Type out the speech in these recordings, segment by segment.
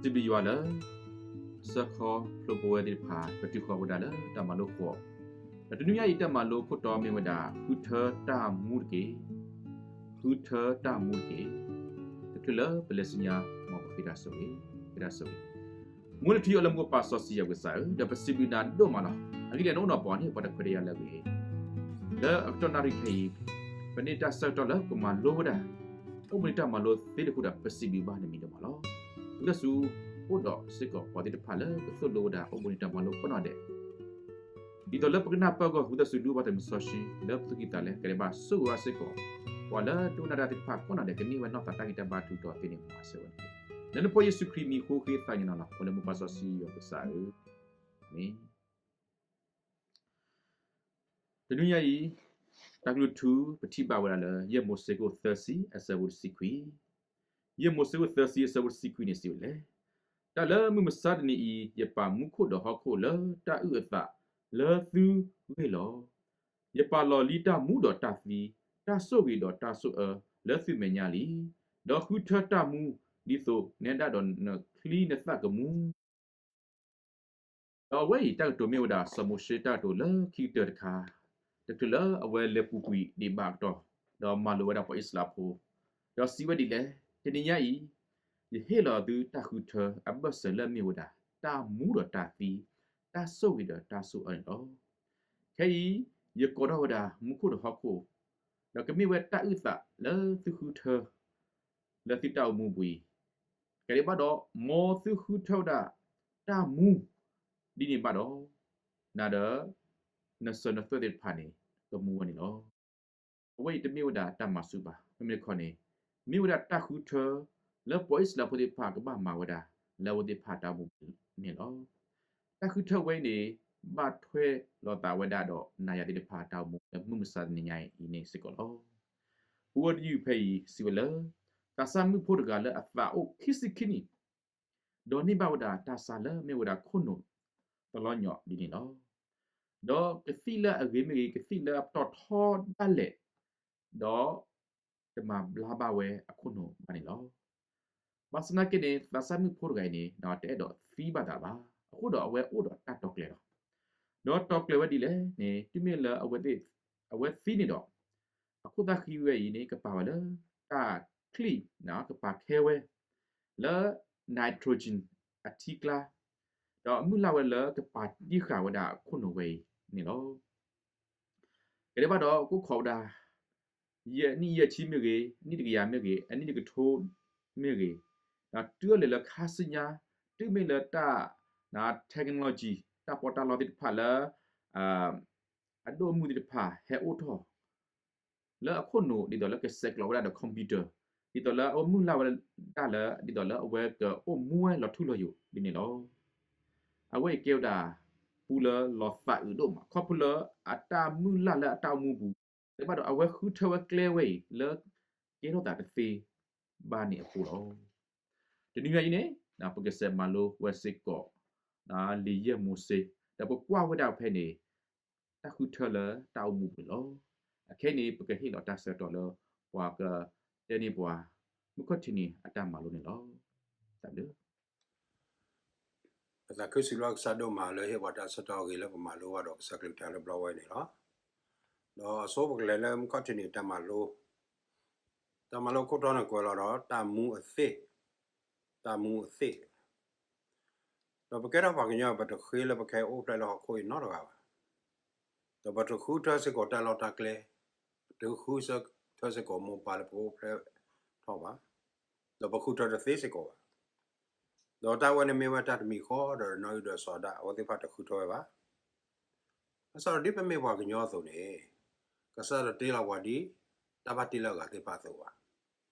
စံးဘျုးယွၤလၢ ဆၢခီဖျိပဝဲသ့ၣ်တဖၣ် ပတုၤဃီၤဝဲဒၣ်လၢတၢ်မၤလိဃီ, ဒီးတနွံညါအံၤတၢ်မၤလိခိၣ်တီမ့ၢ်ဝဲဒၣ် ဃုထၢတၢ်မူတက့ၢ်. ဃုထၢတၢ်မူတက့ၢ်. တချုးလၢပလဲၤဆူညါ မ်ပဃ့တၢ်ဆိၣ်ဂ့ၤ, ဃ့တၢ်ဆိၣ်ဂ့ၤ. မူလၢထူယိာ်လၢမူကပာ်စီဆှံယွၤပကစၢ်ဧၢ, ဒီးပစံးဘျုးနၤဒိၣ်မးလီၤ. အဂ့ၢ်ဒ်လဲၣ် နအိၣ်ဒီးပှၤန့ၣ် ပှၤတခွဲးတၢ်ယာ်လၢအဂ့ၤ, လၢအကတီၢ်နၣ်ရံၣ်ခဲအံၤ ပန့ၢ်တၢ်ဆၢကတီၢ်လၢကမၤလိဝဲဒၣ် အိၣ်ဘှံးနံၤတၢ်မၤလိသ့တဃိဒီး ပစံးဘျုးဘၣ်နမံၤဒိၣ်မးလီၤ. ဝံသးစူၤ အိၣ်ဒီးစ့ၢ်ကီးပှၤသ့ၣ်တဖၣ်လၢကသိၣ်လိဝဲဒၣ် အိၣ်ဘှံးနံၤတၢ်မၤလိကိးနီၢ်ဒဲး ဒ်သိးလၢပကနၢ်ပၢၢ်အဂီၢ် ဝံသးစူၤဒုးဘၣ်တၢ်မုၢ်စီဆှံ လၢပသူၣ်ကံၢ်သးလဲ ကဒဲးဘၣ်ဆိၣ်ဂ့ၤဘၣ်စ့ၢ်ကီး ပှၤလၢဒိကနၣ်တၢ်သ့ၣ်တဖၣ်ကိးနီၢ်ဒဲး ကန့ၢ်ဝဲနီၢ်သးတၢ်ဂံၢ်တၢ်ဘါထုကဖၣ်သ့န့ၣ်မးစၢၤဝဲန့ၣ်, လၢနဖိယ့ၣ်ၡူးခရံာ်မံၤဃိဃ့သးညီနုၢ်လီၤ အိၣ်လၢမူကပာ်စီဆှံယွၤပကစၢ်ဧၢ, အၤမ့ၣ်. တနွံညါအံၤ တၢ်ကလုၢ်ထူ ပထံၣ်ဘၣ်ဝဲဒၣ်လၢ ယဲၢ်မိၤၡ့ခိၣ်သၢဆံ အဆၢဖိတဆံခွံ, ယဲၢ်မိၤၡ့ခိၣ်သၢဆံ အဆၢဖိတဆံခွံန့ၣ်စံးဝဲဒ်လဲၣ်, တၢ်လၢမုၢ်မဆါတနံၤအံၤ ယပာ်မူခိၣ်ဒီးဟီၣ်ခိၣ်လၢတၢ်အုၣ်အသးလၢသုဂ့ၢ်လီၤ. ယပာ်လီၤလံတၢ်မူဒီးတၢ်သံ, တၢ်ဆိၣ်ဂ့ၤဒီးတၢ်ဆိၣ်အၢလၢသုမဲာ်ညါလံ. ဒီးဃုထၢတၢ်မူ ဒ်သိးနဲဒၣ်ဒီးနချံနသၣ်ကမူ ဒီးအဝဲအံၤတၢ်ကတိၤမ့ၢ်ဝဲဒၣ် စီၤမိၤၡ့တၢ်ကတိၤလၢခံကတၢၢ်တခါ, တချုးလၢအဝဲလဲၤပူၤကွံာ်ဒံးဘၣ်အကတီၢ်, ဒီးမၤလိာ်ဝဲဒၣ်ပှၤအံၣ်စရ့လးဖိ, ဒီးစံးဝဲဒ်လဲၣ်, တနံၤညါအံၤ ယဟ့ၣ်လီၤသုတၢ်ဃုထၢအဘၢၣ်စၢၤလၢအမ့ၢ်ဝဲဒၣ် တၢ်မူဒီးတၢ်သံ, တၢ်ဆိၣ်ဂ့ၤဒီးတၢ်ဆိၣ်အၢန့ၣ်လီၤ. ခဲအံၤ ယကိးထီၣ်ဝဲဒၣ်မူခိၣ်ဒီးဟီၣ်ခိၣ်, ဒီးကမ့ၢ်ဝဲတၢ်အုၣ်သးလၢသုဃုထၢ လၢသုတၢ်အိၣ်မူပူၤအံၤ, ကဒဲးဘၣ်ဒီး မ်သုဃုထၢဝဲဒၣ်တၢ်မူဒ်န့ၣ်ဘၣ်ဒီး နၤဒီး နစၢၤနသွဲၣ်သ့ၣ်တဖၣ်န့ၣ် ကမူဝဲန့ၣ်လီၤ. အဝဲအံၤတမ့ၢ်ဝဲဒၣ်တၢ်မၤဆူၣ်ဘၣ်. မ့မ့ၢ်တခီန့ၣ် မ့ၢ်ဝဲဒၣ်တၢ်ဃုထၢ လၢပှၤအံၣ်စရ့လးဖိသ့ၣ်တဖၣ်ကဘၣ်မၤဝဲဒၣ် လၢအဝဲသ့ၣ်တဖၣ်တၢ်အိၣ်မူပူၤန့ၣ်လီၤ. တၢ်ဃုထၢဝဲအံၤန့ၣ် ဘၣ်ထွဲလိာ်သးဝဲဒၣ်ဒီးနၤယၤသ့ၣ်တဖၣ်တၢ်အိၣ်မူလၢမုၢ်မဆါတနံၤညါအံၤန့ၣ်စ့ၢ်ကီးလီၤ. ပူၤဝဲတယုၢ်ဖဲအံၤစံးဝဲလၢ သးစၢ်မုၣ်ဖိတဂၤလၢအသးအိၣ်ခံဆံခံနံၣ် ဒိးန့ၢ်ဘၣ်ဝဲဒၣ်တၢ်ဆါလၢအမ့ၢ်ဝဲဒၣ်ခိၣ်နူာ်သလီညိးဒ်န့ၣ်လီၤ. ဒီးကသံၣ်လၢအဂ့ၤမ့ၢ်ဂ့ၤ ကသံၣ်လၢအပတီၢ်ထီဒၣ်လဲာ်, ဒီးတမၤဘျါဘၣ်ဝဲအခိၣ်နူာ်ဘၣ်န့ၣ်လီၤ. ဘၣ်ဆၣ်သနာ်က့န့ၣ် သးစၢ်မုၣ်ဖိတဂၤအံၤန့ၣ် တအဲၣ်ဒိးသံဘၣ်သးဘၣ်. အဃိဒီးအဝဲအိၣ်ဒီးတၢ်တီၢ်ကျဲၤလီၤ. ဒီးတီၢ်ကျဲၤဝဲဒ်လဲၣ်န့ၣ် တုၤမ့ၢ်လၢအဝဲသံန့ၣ်ဒီး အခိၣ်သၣ်ဃံဝဲအံၤန့ၣ် ကပာ်ဝဲလၢတၢ်ချံၣ်, ကပာ်ခဲဝဲလၢ nitrogen အထံကျါ, ဒီးအမုၢ်လၢ်ဝဲလၢကပာ်တံၢ်ဃာ်ဝဲဒၣ်အခိၣ်နူာ်ဝဲအံၤန့ၣ်လီၤ. ကဒဲးဘၣ်ဒီး ကအိၣ်ခိးဝဲဒၣ် အနံၣ်ယဲၢ်ဆံမ့ၢ်ဂ့ၤ, အနံၣ်တကယၤမ့ၢ်ဂ့ၤ, အနံၣ်တကထိမ့ၢ်ဂ့ၤ, တုၤအလၢာ်လၢခါဆူညါ တုၤမ့ၢ်လၢတၢ် technology တၢ်ပီးတၢ်လီသ့ၣ်တဖၣ်လၢ အဒိၣ်အမုၢ်သ့ၣ်တဖၣ်ဟဲအိၣ်ထီၣ် လၢအခိၣ်နူာ် ဒ်သိးလၢကဆဲးကျိးဝဲဒၣ်ဒီး computer, ဒ်သိးလၢအမုၢ်လၢ်ဝဲဒၣ်လၢ ဒ်သိးလၢအဝဲကအိၣ်မူဝဲလီၤထူလီၤယိာ်ဒ်န့ၣ်လီၤ. အဝဲအံၤကဲဝဲဒၣ်ပူလၢလီၤသးအုးဒိၣ်မး ခီဖျိလၢအတၢ်မုၢ်လၢ်လၢအတၢ်အိၣ်မူပူၤ, ကဒဲးဘၣ်ဒီးအဝဲဃုထၢဝဲကျဲဝဲအံၤလၢကဲထီၣ်သးတသ့ဘၣ်န့ၣ်အဃိလီၤ. တနံၤညါအံၤန့ၣ် ပကစးမၤလိဝဲစ့ၢ်ကီး လံာ်ယဲၢ်မိၤၡ့, ဒီးပကွၢ်ဝဲဒၣ်ဖဲန့ၣ် တၢ်ဃုထၢလၢတၢ်အိၣ်မူပူၤန့ၣ်လီၤ. အခဲအံၤန့ၣ် ပကဟ့ၣ်လီၤတၢ်ဆၢကတီၢ်လၢ ပှၤကတဲန့ၢ်ပှၤ မုၢ်ခီၣ်ထံးနံၤအတၢ်မၤလိန့ၣ်လီၤ. တၢ်ဘျုး ပသးခုစံးဘျုးကစၢ်ဒိၣ်မးလၢဟ့ၣ်ပှၤတၢ်ဆၢကတီၢ်အဂ့ၤ လၢပမၤလိဘၣ်ဒီးကစၢ်ကလုၢ်ကထါလၢဘျီဝဲန့ၣ်လီၤ. ဒီးအဆိပကလဲၤလၢမုၢ်ခီၣ်ထံးနံၤတၢ်မၤလိ, တၢ်မၤလိခိၣ်တီန့ၣ်ကွဲးလီၤဒီး တၢ်မူအသ့ၣ်, တၢ်မူအသ့ၣ် ဒီးပကဲထီၣ်ပှၤကညီ ပတဃ့လၢပကဟဲအိၣ်ဖျဲၣ်လၢဟီၣ်ခိၣ်အံၤနီတဂၤဘၣ်. ဒီးပတဃုထၢစ့ၢ်ကီးတၢ်လီၢ်တၢ်ကျဲ, ပတဃုထၢစ့ၢ်ကီးမိၢ်ပၢ်လၢပကအိၣ်ဖျဲၣ်ထီၣ်ဘၣ်. ဒီးပဃုထၢတသ့စ့ၢ်ကီးဘၣ်. ဒီးတၢ်ဝဲန့ၣ်မ့ၢ်ဝဲတၢ်တမံၤဃီဒီးနီၣ်ဂံၢ်ဒီးစီၤဒၣ် အဝဲသ့ၣ်တဖၣ်တဃုထၢဝဲဘၣ်. ဘၣ်ဆၣ်ဒီးဒ်ပမ့ၢ်ပှၤကညီအသိးန့ၣ်, ကစၢ်ယွၤတ့လီၤပှၤဒ် တၢ်ဘၣ်တ့လီၤအဂၤသ့ၣ်တဖၣ်အသိးဘၣ်.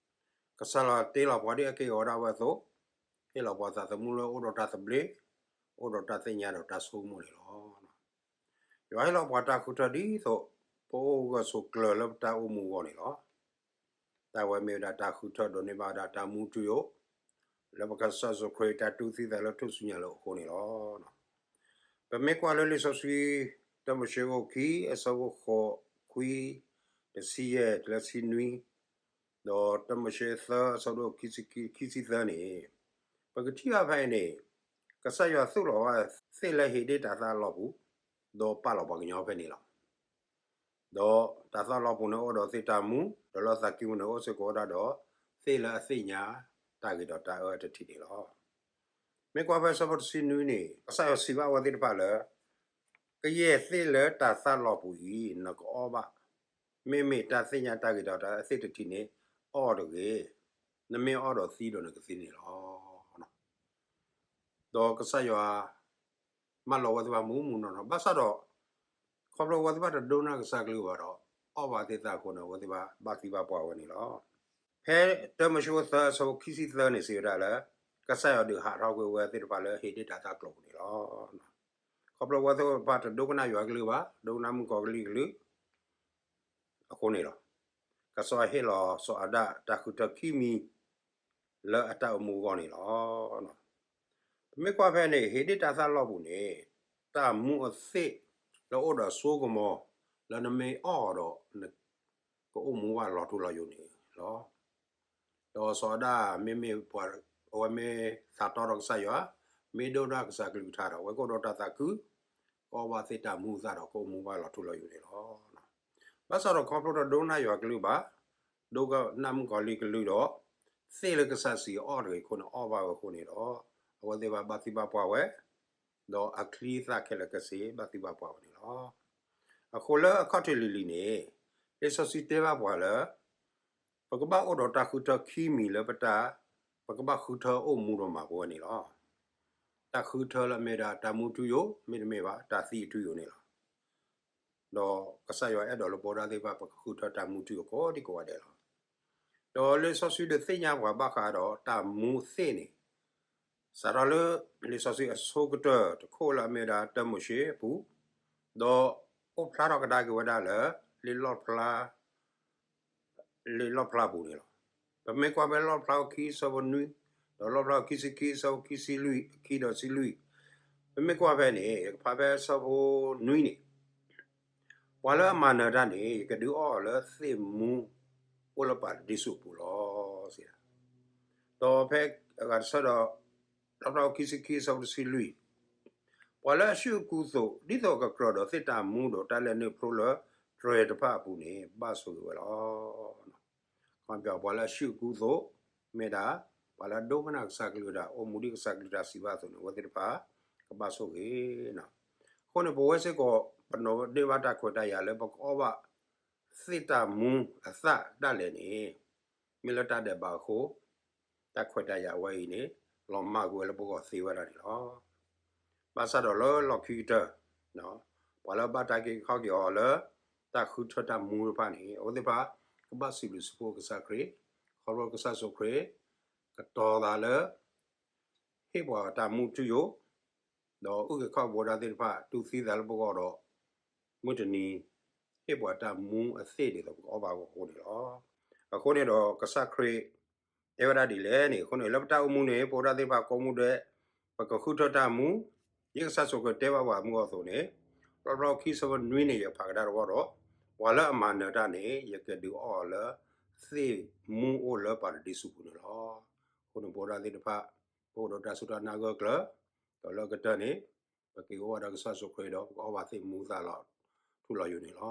ကစၢ်ယွၤတ့လီၤပှၤဒ်အက့ၢ်အဂီၤဒၣ်ဝဲအသိး, ဟ့ၣ်လီၤပှၤသးသမူလၢအိၣ်ဒီးတၢ်သဘျ့, အိၣ်ဒီးတၢ်သ့ၣ်ညါဒီးတၢ်ဆိကမိၣ်န့ၣ်လီၤ. ယွၤဟ့ၣ်လီၤပှၤတၢ်ဃုထၢဒ်သိး ပအိၣ်ဂၢၢ်ဆိးကျၢၤလၢပတၢ်အိၣ်မူအဂီၢ်န့ၣ်လီၤ. တၢ်ဝဲမ့ၢ်ဝဲဒၣ်တၢ်ဃုထၢဒိးန့ၢ်ဘၣ်ဝဲဒၣ်တၢ်မူထူယိာ် လၢပကစၢ်ယ့ၣ်ၡူးခရံာ်တၢ်တူၢ်သံသးလၢထူၣ်စုညါလၢအဃိန့ၣ်လီၤ. ပမ့ၢ်ကွၢ်လၢလံာ်စီဆှံ တၢမိၤၡ့အခိၣ်ခံ အဆၢဖိဃိး ခွံ တဆံယဲၢ် တုၤလၢဆံနွံ, ဒီးတၢမိၤၡ့သၢ အဆၢဒိၣ်ခံဆံသၢန့ၣ်, ပကထံၣ်ဘၣ်ဖဲအံၤန့ၣ် ကစၢ်ယွၤသူၣ်လီၤဝဲသ့ၣ်လၢဧ့ၤဒ့ၣ်တၤသၣ်လီၢ်ပူၤ, ဒီးပာ်လီၤပှၤကညီဖဲန့ၣ်လီၤ. ဒီးတၤသၣ်လီၢ်ပူၤန့ၣ် အိၣ်ဒီးသ့ၣ်တၢ်မူ, ဒီးလၢသးကံၢ်ပူၤန့ၣ် အိၣ်စ့ၢ်ကီးဝဲဒၣ်ဒီး သ့ၣ်လၢအသ့ၣ်ညါတၢ်ဂ့ၤဒီးတၢ်အၢအတထံၣ်န့ၣ်လီၤ. မ့ၢ်ကွၢ်ဖဲဆၢဖိတဆံနွံန့ၣ် ကစၢ်ယွၤစံးဘၣ်အဝဲသ့ၣ်တဖၣ်လၢ ကယဲၢ်သ့ၣ်လၢတၤသၣ်လီၢ်ပူၤအံၤ နကအီၣ်ဘၣ်, မ့မ့ၢ်တၢ်သ့ၣ်ညါတၢ်ဂ့ၤဒီးတၢ်အၢသ့ၣ်တထံၣ်န့ၣ် အီၣ်တဂ့ၤ, နမ့ၢ်အီၣ်ဒီးသံဒီးနကသံန့ၣ်လီၤ. ဒီးကစၢ်ယွၤ မၢလီၤဝဲသ့ၣ်တဖၣ်မူးမူးနီၢ်နီၢ် ဘၣ်ဆၣ်ဒီး ခီဖျိဝဲသ့ၣ်တဖၣ်တဒိကနၣ်ကစၢ်ကလုၢ်ဘၣ်ဒီး အီၣ်ဘၣ်သ့ၣ်သၣ်အဃိန့ၣ် အဝဲသ့ၣ်တဖၣ်ဘၣ်သံဘၣ်ပှၢ်ဝဲန့ၣ်လီၤ. ဖဲတၢမိၤၡ့သၢအဆၢဖိခံဆံသၢန့ၣ် စံးဝဲဒၣ်လၢ ကစၢ်ယွၤဒုးဟးထီၣ်ကွံာ်ဝဲသ့ၣ်တဖၣ်လၢဧ့ၤဒ့ၣ်တၤသၣ်ကျိၤပူၤန့ၣ်လီၤ. ခီဖျိဝဲသ့ၣ်တဖၣ်တဒိကနၣ်ယွၤကလုၢ်ဘၣ်, ဒိကနၣ်မုၣ်ကီၤလံၢ်ကလုၢ် အဃိန့ၣ်လီၤ. ကစၢ်ယွၤဟ့ၣ်လီၤစီၤအၤဒၣ်တၢ်ဃုထၢခံမံၤ လၢအတၢ်အိၣ်မူအဂီၢ်န့ၣ်လီၤ. ပမ့ၢ်ကွၢ်ဖဲန့ၣ် ဧ့ၤဒ့ၣ်တၤသၣ်လီၢ်ပူၤန့ၣ် တၢ်မူအသ့ၣ်လၢအိၣ်ဒီးစိကမီၤ လၢနမ့ၢ်အီၣ်ဒီး နကအိၣ်မူဘၣ်လီၤထူလီၤယိာ်န့ၣ်လီၤ. ဒီးစီၤအၤဒၣ်မ့မ့ၢ်ပှၤ အဝဲမ့ၢ်သးတီဒီးကစၢ်ယွၤ, မ့ၢ်ဒိၣ်ဒၣ်ကစၢ်ကလုၢ်ကထါဒီး အဝဲကအိၣ်ဒီးတၢ်သးခု, ကအီၣ်ဘၣ်သ့ၣ်တၢ်မူအသၣ်ဒီး ကအိၣ်မူဘၣ်လီၤထူလီၤယိာ်န့ၣ်လီၤ. ဘၣ်ဆၣ်ဒီးခီဖျိတဒိကနၣ်ယွၤကလုၢ်ဘၣ်, ဒိကနၣ်မုၣ်ကီၤလံၢ်ကလုၢ်ဒီး သ့ၣ်လၢကစၢ်စံးအီၣ်တဂ့ၤအဃိန့ၣ် အီၣ်ဘၣ်ဝဲအဃိန့ၣ်ဒီး အဝဲသ့ၣ်တဖၣ်ဘၣ်သံဘၣ်ပှၢ်ဝဲ, ဒီးအချံအသၣ်ခဲလၢာ်ခဲဆ့ဘၣ်သံဘၣ်ပှၢ်ဝဲန့ၣ်လီၤ. အဃိလၢအခီၣ်ထံးလံၤလံၤန့ၣ် လံာ်စီဆှံတဲဘၣ်ပှၤလၢ ပကဘၣ်အိၣ်ဒီးတၢ်ဃုထၢခံမံၤလၢပတၢ်, ပကဘၣ်ဃုထၢအိၣ်မူဒီးမၤပဝဲန့ၣ်လီၤ. တၢ်ဃုထၢလၢအမ့ၢ်ဒၣ်တၢ်မူထူယိာ် မ့တမ့ၢ်ဘၣ် တၢ်သံအထူယိာ်န့ၣ်လီၤ. ဒီးကစၢ်ယွၤအဲၣ်ဒိးလၢပဝဲဒၣ်သ့ၣ်တဖၣ် ပကဃုထၢတၢ်မူထူယိာ်ကိးဒံကိးဂၤဒဲးလီၤ. ဒီးလံာ်စီဆှံဒုးသ့ၣ်ညါပှၤဘၣ်ဃးဒီးတၢ်မူသ့ၣ်န့ၣ်, စးထီၣ်လၢလံာ်စီဆှံအဆိကတၢၢ်တခိၣ်လၢအမ့ၢ်ဝဲဒၣ်တၢမိၤၡ့အပူၤ, ဒီးအိၣ်ဖျါထီၣ်ကဒါက့ၤဝဲဒၣ်လၢ လံာ်လီၣ်ဖျါ လံာ်လီၣ်ဖျါပူၤန့ၣ်လီၤ. ပမ့ၢ်ကွၢ်ဖဲလီၣ်ဖျါအခံအဆၢဖိနွံ, ဒီးလီၣ်ဖျါအခံဆံခံအဆၢဖိခံဆံလွံၢ် အခံဒီးဆံလွံၢ်, ပမ့ၢ်ကွၢ်ဖဲန့ၣ် ယကဖးဖဲအဆၢဖိနွံန့ၣ်, ပှၤလၢအမၤနၢၤတၢ်န့ၣ် ယကဒုးအီၣ်အီၤလၢသ့ၣ်မူအိၣ်လၢပၢ်တဒ့စူးအပူၤလီၤ. ဒီးဖဲအဂၤတဆၢဒီး လီၣ်ဖျါအခံဆံခံအဆၢဖိတဆံလွံၢ်, ပှၤလၢအဆူၣ်အကူအသိး ဒ်သိးကကြၢးဒီးသ့ၣ်တၢ်မူဒီးတၢ်လဲၤနုာ်ဖျိလၢတြဲၤတဖၣ်အပူၤန့ၣ် ဘၣ်ဆိၣ်ဂ့ၤဝဲလီၤ. ခီပညီ ပှၤလၢအဆူၣ်အကူအသိး မ့ၢ်ဒၣ် ပှၤလၢအဒိကနၣ်ကစၢ်ကလုၢ်တၢ် အိၣ်မူဒ်ကစၢ်ကလုၢ်တၢ်စံးဘၣ်အသိးန့ၣ် အဝဲသ့ၣ်တဖၣ် ကဘၣ်ဆိၣ်ဂ့ၤ. အဃိန့ၣ် ပဝဲစ့ၢ်ကီး ပနီၣ်န့ၢ်ဘၣ်တၢ်ခွဲးတၢ်ယာ်လၢပကအီၣ်ဘၣ်သ့ၣ်တၢ်မူအသၣ်ဒၣ်လဲာ်န့ၣ် မ့ၢ်လၢတၢ်ဒဲးဘးအဃိ တၢ်ခွဲးတၢ်ယာ်ဝဲအံၤန့ၣ် လီၤမၢ်ကွံာ်ဝဲလၢပဂီၢ်သ့ဝဲဒၣ်န့ၣ်လီၤ. ဘၣ်ဆၣ်ဒီးလၢလီၢ်ခံကတၢၢ် ပှၤလၢဘၣ်တၢ်က့ၤခီက့ၤအီၤလၢ တၢ်ဃုထၢတၢ်မူတဖၣ်န့ၣ် အဝဲသ့ၣ်တဖၣ် ကဘၣ်စံးဘျုးစံးဖှိၣ်ကစၢ်ခရံာ်, ခီဖျိကစၢ်ယ့ၣ်ၡူးခရံာ် ကတီၤသးလၢ ဟ့ၣ်ပှၤတၢ်မူထူယိာ်, ဒီးအုၣ်က့ၤခီၣ်က့ၤပဝဲဒၣ်သ့ၣ်တဖၣ် တူၢ်သံသးလၢပဂီၢ်ဒီး မုၢ်တနံၤ ဟ့ၣ်ပှၤတၢ်မူအသ့ၣ်ဒ်သိးပကအီၣ်ဘၣ်အဂီၢ်အဃိန့ၣ်လီၤ. အဃိန့ၣ်ဒီးကစၢ်ခရံာ် တဲဝဲဒၣ်ဒ်လဲၣ်န့ၣ် အဃိန့ၣ် လၢပတၢ်အိၣ်မူန့ၣ် ပဝဲဒၣ်သ့ၣ်တဖၣ်ကိးမူဒဲး ပကဃုထၢတၢ်မူ, ဒ်ကစၢ်ယ့ၣ်ၡူးခရံာ်တဲဘၣ်ပှၤမုၢ်အသိးန့ၣ်, လီၣ်ဖျါခံဆၢဖိနွံန့ၣ် ယဖးကဒါတဝီဒီး, ပှၤလၢအမၤနၢၤတၢ်န့ၣ် ယကဒုးအီၣ်အီၤလၢ သ့ၣ်မူအိၣ်လၢပၢ်တဒ့စူးပူၤန့ၣ်လီၤ. အဃိန့ၣ် ပဝဲဒၣ်သ့ၣ်တဖၣ် ပအိၣ်ဒီးတၢ်စူၢ်တၢ်နာ်ဂၢၢ်ကျၢၤ, ဒီးလၢကတၢၢ်န့ၣ် ပက့ၤအိၣ်ဝဲဒီးကစၢ်ယ့ၣ်ၡူးခရံာ်ဒီး ပကအီၣ်ဘၣ်သ့ၣ်မူသၣ်လီၤထူလီၤယိာ်န့ၣ်လီၤ.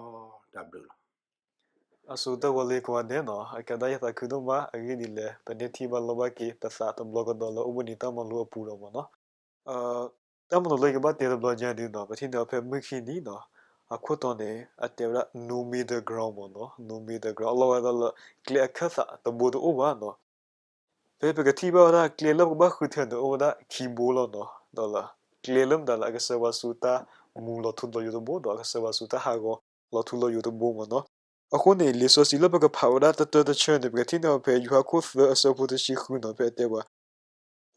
တၢ်ဘျုးလီၤ. အဆိကတၢၢ်ဝံၤလံကိးဂၤဒဲးနီၤ, အကဲဒၣ်ယသးခုဒိၣ်မး အဂ့ၢ်ဒ်လဲၣ် ပန့ၢ်ထံၣ်ဘၣ်လိာ်ဘၣ်က့ၤပသးတဘျီကဒီးလၢအိၣ်ဘှံးနံၤတၢ်မၤလိအပူၤဒီးမ့ၢ်နီၤ. တၢ်မၤလိလၢယကဘၣ်တဲတဘျီညါဒုးနီၤ, ပထံၣ်န့ၢ်အီၤဖဲမုၢ်ခံနံၤနီၤ, အခိၣ်တီန့ၣ် အတဲဝဲဒၣ် Know Me the Ground မ့ၢ်နီၤ, Know Me the Ground အလီၢ်ဝဲဒၣ်လၢ ကျဲအခၢၣ်သးတဘိတအိၣ်ဘၣ်နီၤ. ဖဲပကထံၣ်ဘၣ်ဝဲဒၣ်ကျဲလၢပကဘၣ်ဃုထၢန့ၣ် အိၣ်ဝဲဒၣ်ခံဘိလီၤနီၤ, ဒီးလၢ ကျဲလၢမတၤလၢအကဆှၢပှၤဆူတၢ်မူလီၤထူလီၤယိာ်တဘိ, ဒီးအကဆှၢပှၤဆူတၢ်ဟးဂီၤလီၤထူလီၤယိာ်တဘိမ့ၢ်နီၤ. အဃိန့ၣ် လံာ်စီဆှံလၢပကဖးဝဲဒၣ်တတၢတဆၢန့ၣ် ပကထံၣ်န့ၢ်အီၤဖဲယိၤဟၣ်ခိၣ်သၢအဆၢဖိတဆံဃုနီၤ, ဖဲအတဲဝဲ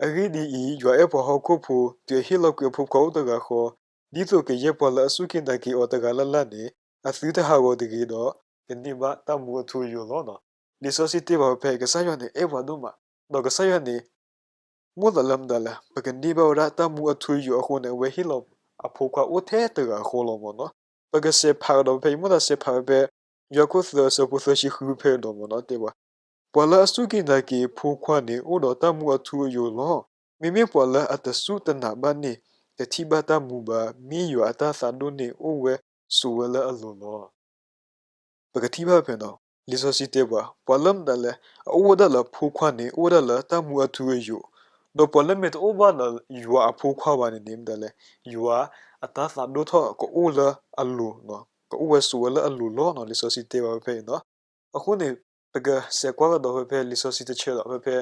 အဂ့ၢ်ဒ်အံၤ, ယွၤအဲၣ်ပှၤဟီၣ်ခိၣ်ဖိ, တုၤအဟ့ၣ်လီၤကွံာ်အဖိခွါအိၣ်တဂၤဃီ, ဒ်သိးကယဲၢ်ပှၤလၢအစူၢ်က့ၤနာ်က့ၤအီၤတဂၤလၢ်လၢ်န့ၣ်, အသုတဟးဂီၤတဂ့ၤဒီး, ကန့ၢ်ဘၣ်တၢ်မူအထူအယိာ်လီၤနီၤ. လံာ်စီဆှံတဲဘၣ်ဝဲဖဲ ကစၢ်ယွၤန့ၣ် အဲၣ်ပှၤဒိၣ်မး, ဒီးကစၢ်ယွၤန့ၣ် မိၣ်သးလၢမတၤလဲၣ်, ပကန့ၢ်ဘၣ်ဝဲဒၣ်တၢ်မူအထူအယိာ်အဃိန့ၣ် အဝဲဟ့ၣ်လီၤအဖိခွါအိၣ်ထဲတဂၤဃီလီၤမ့ၢ်နီၤ. ပကစးဖးကဒီးဖဲ ယမိၣ်သးစးဖးဝဲဖဲ ယိၤဟၣ်ခိၣ်သၢအဆၢဖိသၢဆံဃုဖဲဒီးမ့ၢ်နီၤ တဲဝဲ ပှၤလၢအစူၢ်က့ၤနာ်က့ၤဖိခွါန့ၣ် အိၣ်ဒီးတၢ်မူအထူအယိာ်လီၤ. မ့မ့ၢ်ပှၤလၢအတစူၢ်တနာ်ဘၣ်န့ၣ် တထံၣ်ဘၣ်တၢ်မူဘၣ်, မ့ၢ်ယွၤအတၢ်သးဒိၣ်န့ၣ်အိၣ်ဝဲဆိးဝဲလၢအလိၤလီၤ. ပကထံၣ်ဘၣ်ဖဲနီၤ, လံာ်စီဆှံတဲပှၤ, ပှၤလၢမတၤလဲၣ်, အအိၣ်ဝဲဒၣ်လၢအဖိခွါန့ၣ် အိၣ်ဝဲဒၣ်လၢတၢ်မူအထူအယိာ်, ဒီးပှၤလၢမ့ၢ်တအိၣ်ဘၣ်ဒီးယွၤအဖိခွါဘၣ်န့ၣ်န့ၣ် မတၤလဲၣ်, ယွၤအတၢ်သးဒိၣ်ထီၣ်ကအိၣ်လၢအလိၤ, ကအိၣ်ဝဲဆိးဝဲလၢအလိၤလီၤနီၤ, လံာ်စီဆှံတဲပှၤဖဲဖဲအံၤနီၤ. အဃိန့ၣ် ပကစဲးကွၢ်ကဒီးဖဲဖဲလံာ်စီဆှံတဆၢဒီး ဖဲဖဲ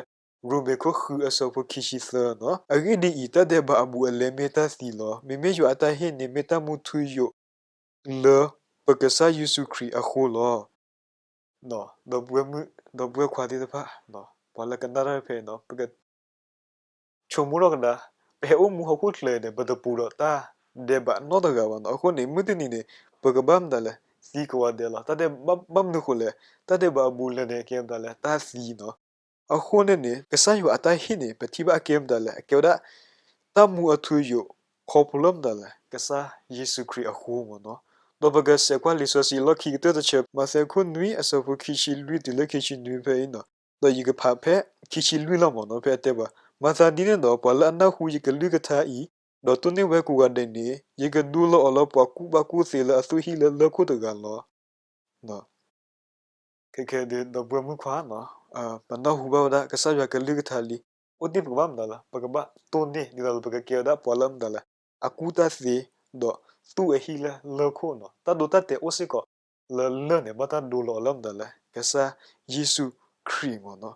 ရိမ့ၤခိၣ်ဃုအဆၢဖိခံဆံသၢနီၤ, အဂ့ၢ်ဒ်အံၤ, တၢ်ဒဲးဘးအဘူးအလဲမ့ၢ်တၢ်သံလီၤ. မ့မ့ၢ်ယွၤအတၢ်ဟ့ၣ်န့ၣ်မ့ၢ်တၢ်မူထူယိာ်လၢပကစၢ်ယ့ၣ်ၡူးခရံာ်အဃိလီၤ. ဒီပုၢ်ဝဲၢ်မုၣ် ဒီပုၢ်ဝဲၢ်ခွါသ့ၣ်တဖၣ်, ပှၤလၢကနၣ်တၢ်ဖဲအံၤနီၤ, ပက ဆိကမိၣ်ထီၣ်ကဒါ, ပဟဲအိၣ်မူဟီၣ်ခိၣ်ချၢအံၤန့ၣ် ပတပူၤဒီးတၢ်ဒဲးဘးနီတဂၤဘၣ်နီၤ. အဃိန့ၣ် မုၢ်တနံၤန့ၣ် ပကဘၣ်မတၤလဲၣ်, သံကိးဂၤဒဲးလီၤ. တၢ်ဒဲးဘး, ဘၣ်မနုၤဃိလဲၣ်, တၢ်ဒဲးဘးအဘူးအလဲန့ၣ် အကဲမတၤလဲၣ်, တၢ်သံနီၤ. အဃိန့ၣ်န့ၣ် ကစၢ်ယွၤအတၢ်ဟ့ၣ်န့ၣ် ပထံၣ်ဘၣ်အကဲမတၤလဲၣ်, အကဲဝဲဒၣ် တၢ်မူအထူအယိာ် ခီဖျိလၢမတၤလဲၣ်, ကစၢ်ယ့ၣ်ၡူးခရံာ်အဃိမ့ၢ်နီၤ. ဒီးပကစဲးကွၢ်လံာ်စီဆှံလီၢ်ခံကတၢၢ်တဆၢ, မးသဲခိၣ်နွံအဆၢဖိခံဆံလွံၢ်တုၤလၢခံဆံနွံဖဲအံၤနီၤ. ဒီးယကဖးဖဲခံဆံလွံၢ်လီၤမ့ၢ်နီၤ, ဖဲအတဲပှၤ, မၤသးဒ်န့ၣ်ဒီး ပှၤလၢအနၢ်ဟူယကလုၢ်ကထါအံၤ, ဒီးတိၢ်န့ၢ်ဝဲကိးဂၤဒဲးန့ၣ် ယကဒိလီၤအီၤလၢပှၤကူၣ်ဘၣ်ကူၣ်သ့လၢအသူၣ်ဟံၣ်လၢလၢၢ်ခိၣ်တဂၤလီၤ. ခဲခဲဒီး ဒီပုၢ်ဝဲၢ်မုၣ်ခွါနီၤ, ပနၢ်ဟူဘၣ်ဝဲဒၣ်ကစၢ်ယွၤကလုၢ်ကထါလံ, အိၣ်ဒ်ပကဘၣ်မတၤလဲၣ်, ပကဘၣ်တိၢ်န့ၢ်ဒ်သိးလၢပကကဲဝဲဒၣ်ပှၤလၢမတၤလဲၣ်, အကူၣ်တၢ်သ့, ဒီးသူၣ်အဟံၣ်လၢလၢၢ်ခိၣ်နီၤ. တၢ်ဒိတၢ်တဲာ်အိၣ်စ့ၢ်ကီးလၢလၢၢ်န့ၣ် ဘၣ်တၢ်ဒိလီၤအီၤလၢမတၤလဲၣ်, ကစၢ်ယ့ၣ်ၡူးခရံာ်မ့ၢ်နီၤ.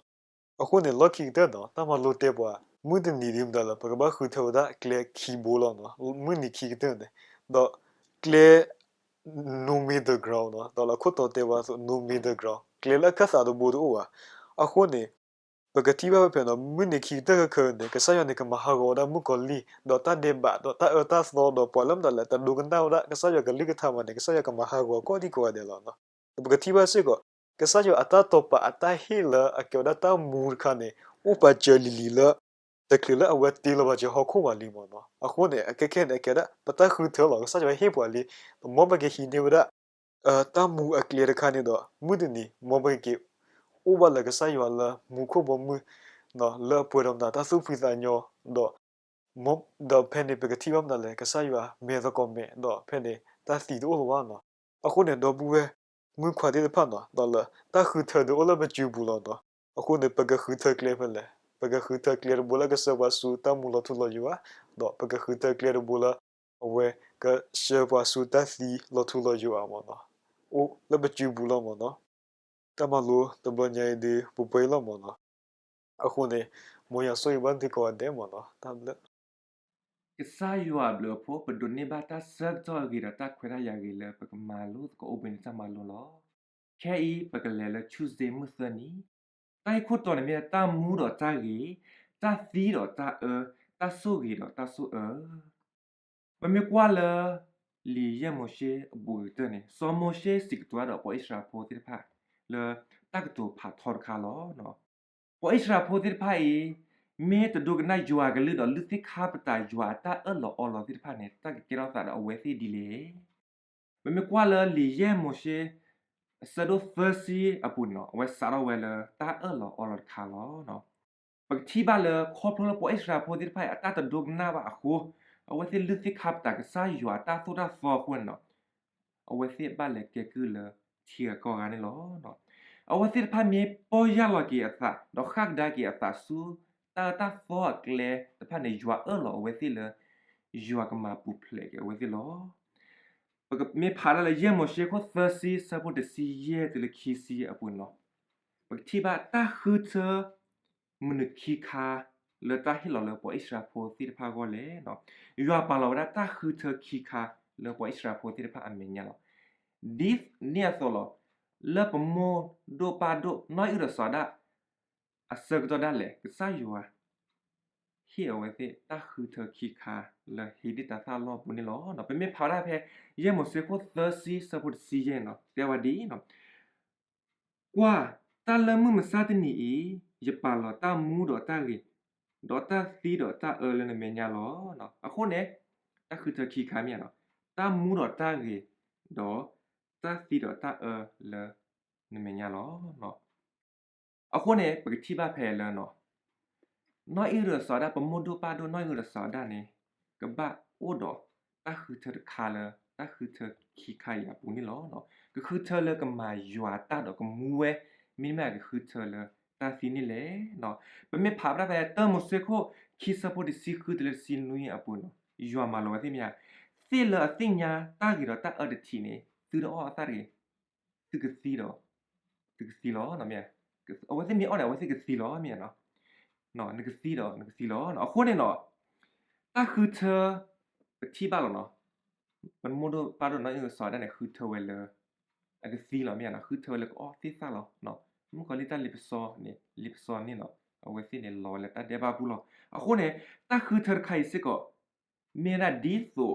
အဃိန့ၣ် လီၢ်ခံကတၢၢ်နီၤ, တၢ်မၤလိတဲပှၤ မုၢ်တနံၤဒ်မတၤလဲၣ်, ပကဘၣ်ဃုထၢဝဲဒၣ်ကျဲခံဘိလီၤနီၤ, မုၢ်နံၤခံကတၢၢ်န့ၣ်, ဒီးကျဲ no middle ground နီၤ, ဒီးလၢခိၣ်တီတဲပှၤအသိး no middle ground, ကျဲလၢအခၢၣ်သးတဘိတအိၣ်ဘၣ်. အဃိန့ၣ် ပကထံၣ်ဘၣ်ဖဲဖဲနီၤ, မုၢ်နံၤခံကတၢၢ်ခဲခဲန့ၣ် ကစၢ်ယွၤန့ၣ် ကမၤဟးဂီၤဝဲဒၣ်မုၣ်ကီၤလံၢ်, ဒီးတၢ်ဒဲးဘး, ဒီးတၢ်အၢတၢ်သီ, ဒီးပှၤလၢမတၤလဲၣ် တဒိကနၣ်ဝဲဒၣ်ကစၢ်ယွၤကလုၢ်ကထါမးန့ၣ် ကစၢ်ယွၤကမၤဟးဂီၤကိးဒံကိးဂၤဒဲးလီၤနီၤ. ဒီးပကထံၣ်ဘၣ်စ့ၢ်ကီး ကစၢ်ယွၤအတၢ်တိာ်ပာ်အတၢ်ဟ့ၣ်လၢအကဲဝဲဒၣ်တၢ်မူတခါန့ၣ် အိၣ်ပာ်စၢၤလံၤလံၤလၢ တချုးလၢအဝဲတ့လီၤဘၣ်စၢၤဟီၣ်ခိၣ်ဘၣ်လံမ့ၢ်နီၤ. အဃိန့ၣ် အခဲခဲန့ၣ် အကဲဒၣ် ပတၢ်ဃုထၢလီၤ. ကစၢ်ယွၤဟ့ၣ်ပှၤလံ, ပမ်ပကဟံးန့ၢ်ဝဲဒၣ် တၢ်မူအကျဲတခါန့ၣ်ဒီး မုၢ်တနံၤ မ်ပကက့ၤအိၣ်ဘၣ်လၢကစၢ်ယွၤလၢမူခိၣ်ဘီမုၢ် လၢအပှဲၤဒီးမတၤတၢ်သူၣ်ဖှံသးညီ, ဒီး ဒီးဖဲန့ၣ် ပကထံၣ်ဘၣ်မတၤလဲၣ်, ကစၢ်ယွၤမဲာ်သကိးမဲာ်, ဒီးဖဲန့ၣ် တၢ်သံတအိၣ်လၢၤဘၣ်နီၤ. အဃိန့ၣ် ဒီပုၢ်ဝဲၢ်မုၣ်ခွါသ့ၣ်တဖၣ်နီၤ, ဒီးလၢတၢ်ဃုထၢဒုးအိၣ်လၢပစုပူၤလီၤနီၤ. အဃိန့ၣ် ပကဃုထၢကျဲဖဲလဲၣ်, ပကဃုထၢကျဲတဘိလၢကဆှၢပှၤဆူတၢ်မူလီၤထူလီၤယိာ်ဧါ, ဒီးပကဃုထၢကျဲတဘိလၢ အဝဲကဆှၢပှၤဆူတၢ်သံလီၤထူလီၤယိာ်ဧါမ့ၢ်နီၤ. အိၣ်လၢပစုပူၤလီၤမ့ၢ်နီၤ. တၢ်မၤလိတဘျီညါအံၤဒုး ပှဲၤပှဲၤအံၤလီၤမ့ၢ်နီၤ. အဃိန့ၣ် မ်ယွၤဆိၣ်ဂ့ၤဘၣ်သုကိးဂၤဒဲးမ့ၢ်နီၤ. တၢ်ဘျုး ကစၢ်ယွၤအဘျုးအဖှိၣ် ပဒိးန့ၢ်ဘၣ်တၢ်ဆၢကတီၢ်အဂ့ၤဒီးတၢ်ခွဲးတၢ်ယာ်ဂ့ၤလၢပကမၤလိသကိးအိၣ်ဘှံးနံၤတၢ်မၤလိလီၤ. ခဲအံၤပကလဲၤလၢ Tuesday မုၢ်သၢနံၤ, တၢ်ဂ့ၢ်ခိၣ်တီန့ၣ်မ့ၢ်ဒၣ် တၢ်မူဒီးတၢ်ဂ့ၤ, တၢ်သံဒီးတၢ်အၢ, တၢ်ဆိၣ်ဂ့ၤဒီးတၢ်ဆိၣ်အၢ. ပမ့ၢ်ကွၢ်လၢ လံာ်ယဲၢ်မိၤၡ့အပူၤကတၢၢ်န့ၣ် စီၤမိၤၡ့စံးကတိၤဒီးပှၤအံၣ်စရ့လးဖိသ့ၣ်တဖၣ် လၢတၢ်ကတိၤဖးထီတခါလီၤ. ပှၤအံၣ်စရ့လးဖိသ့ၣ်တဖၣ်အံၤ မ့ၢ်တဒိကနၣ်ယွၤအကလုၢ်ဒီးလုၢ်သ့ၣ်ခါပတာ်ယွၤအတၢ်အၢၣ်လီၤအီလီၤသ့ၣ်တဖၣ်န့ၣ် တၢ်ကကဲထီၣ်သးဒီးအဝဲသ့ၣ်ဒ်လဲၣ်. ပမ့ၢ်ကွၢ်လၢလံာ်ယဲၢ်မိၤၡ့ အဆၢဒိၣ်သၢဆံအပူၤန့ၣ်နီၤ အဝဲစးထီၣ်ဝဲလၢတၢ်အၢၣ်လီၤအီလီၤတခါလီၤ. ပကထံၣ်ဘၣ်လၢခီဖျိလၢပှၤအံၣ်စရ့လးဖိသ့ၣ်တဖၣ်အံၤ အတၢ်တဒိကနၣ်ဘၣ်အဃိ အဝဲသ့ၣ်လုၢ်သ့ၣ်ခါပတာ်ကစၢ်ယွၤအတၢ်သိၣ်တၢ်သီအဃိန့ၣ်နီၤ အဝဲသ့ၣ်ဘၣ်လဲၤကဲကုၢ်လၢထံဂၤကီၢ်ဂၤန့ၣ်လီၤ. အဝဲသ့ၣ်တဖၣ်မ့ၢ်ပီၢ်ယၢ်လီၤက့ၤအသး ဒီးဃၣ်ကဒါက့ၤအသးဆူ တၢ်အၢတၢ်သီအကျဲတဖၣ်န့ၣ် ယွၤအၢၣ်လီၤအဝဲသ့ၣ်လၢ ယွၤကမၤပူၤဖျဲးက့ၤအဝဲသ့ၣ်လီၤ. ပမ့ၢ်ဖးဒၣ်လၢယဲၢ်မိၤၡ့ခိၣ်သၢဆံ ဆၢဖိတဆံယဲၢ်တုၤလၢခံဆံအပူၤန့ၣ်နီၤ ပကထံၣ်ဘၣ်တၢ်ဃုထၢ မနုၤခံခါလၢတၢ်ဟ့ၣ်လီၤလၢပှၤအံၣ်စရ့လးဖိသ့ၣ်တဖၣ်အဂီၢ်လဲၣ်. ယွၤပာ်လီၤဝဲဒၣ်တၢ်ဃုထၢခံခါလၢပှၤအံၣ်စရ့လးဖိသ့ၣ်တဖၣ်အမဲာ်ညါလီၤ. ဒ်န့ၣ်အသိးလီၤ. လၢပမိၢ်ဒိၣ်ပၢ်ဒိၣ် နီၢ်အံၣ်ဒီးစီၤဒၣ် အဆၢကတီၢ်ဒၣ်လဲာ် ကစၢ်ယွၤ ဟ့ၣ်အဝဲသ့ၣ်တၢ်ဃုထၢခံခါလၢဟ့ၣ်ဒံးတၢ်သၣ်လီၢ်ပူၤန့ၣ်လီၤ. ပမ့ၢ်ဖးဝဲဒၣ်ဖဲ ယဲၢ်မိၤၡ့ခိၣ်သၢဆံ ဆၢဖိတဆံယဲၢ်န့ၣ်နီၤ တဲဝဲဒ်အံၤနီၤ ကွၢ်, တၢ်လၢမုၢ်မဆါတနံၤအံၤ ယပာ်လီၤတၢ်မူဒီးတၢ်ဂ့ၤ, ဒီးတၢ်သံဒီးတၢ်အၢလၢနမဲာ်ညါလီၤ. အဃိန့ၣ် တၢ်ဃုထၢခံခါမ့ၢ်ဧါနီၤ, တၢ်မူဒီးတၢ်ဂ့ၤ, ဒီးတၢ်သံဒီးတၢ်အၢလၢနမဲာ်ညါလီၤ. အဃိန့ၣ် ပကထံၣ်ဘၣ်ဖဲလၢနီၤ နီၢ်အံၣ်ရၢၣ်စီၤဒၣ် ပမိၢ်ဒိၣ်ပၢ်ဒိၣ်နီၢ်အံၣ်ရၢၣ်စီၤဒၣ်န့ၣ် ကဘၣ်အိၣ်ဒီးတၢ်ဃုထၢတခါလၢ တၢ်ဃုထၢခံခါအံၤအပူၤန့ၣ်လီၤ. ကဃုထၢလၢကမၤယွၤတၢ်ဒီးကမူဝဲ, မ့တမ့ၢ်ကဃုထၢလၢတၢ်သံန့ၣ်လဲၣ်. ပမ့ၢ်ဖးဖျါဖဲတၢမိၤၡ့ခိၣ်ခံဆၢဖိတဆံဃုတုၤလၢတဆံနွံအပူၤန့ၣ် ယွၤမၤလိာ်ဝဲသ့ၣ်မ့ၢ်ဧါ, သ့ၣ်လၢအသ့ၣ်ညါတၢ်ဂ့ၤဒီးတၢ်အၢတထံးန့ၣ် သုတအီၣ်အသၣ်တဂ့ၤ, သုကသံဒီး သုကသံလီၤ. အဝဲသ့ၣ်မ့ၢ်အီၣ်န့ၣ် အဝဲသ့ၣ်ကသံလီၤ မ့ၢ်ဧါနီၤ. နကသံဒီးနကသံလီၤ. အဃိန့ၣ်နီၤ တၢ်ဃုထၢ ပထံၣ်ဘၣ်လီၤနီၤ, ပမိၢ်ဒိၣ်ပၢ်ဒိၣ်နီၢ်အံၣ်ရၢၣ်စီၤဒၣ်န့ၣ် ဃုထၢဝဲလၢ အကသံလီၤ မ့ၢ်ဧါနီၤ, ဃုထၢဝဲလၢကအီၣ်သ့ၣ်သၣ်လီၤ. မုၣ်ကီၤလံၢ်တၢ်လ့ပစီန့ၣ် လ့ပစီန့ၣ်နီၤ အဝဲသ့ၣ်န့ၣ်လီၤဝဲလၢတၢ်ဒဲးဘးပူၤလီၤ. အဃိန့ၣ် တၢ်ဃုထၢတခါအံၤစ့ၢ်ကီး မ့ၢ်ဝဲဒၣ်ဒ်သိး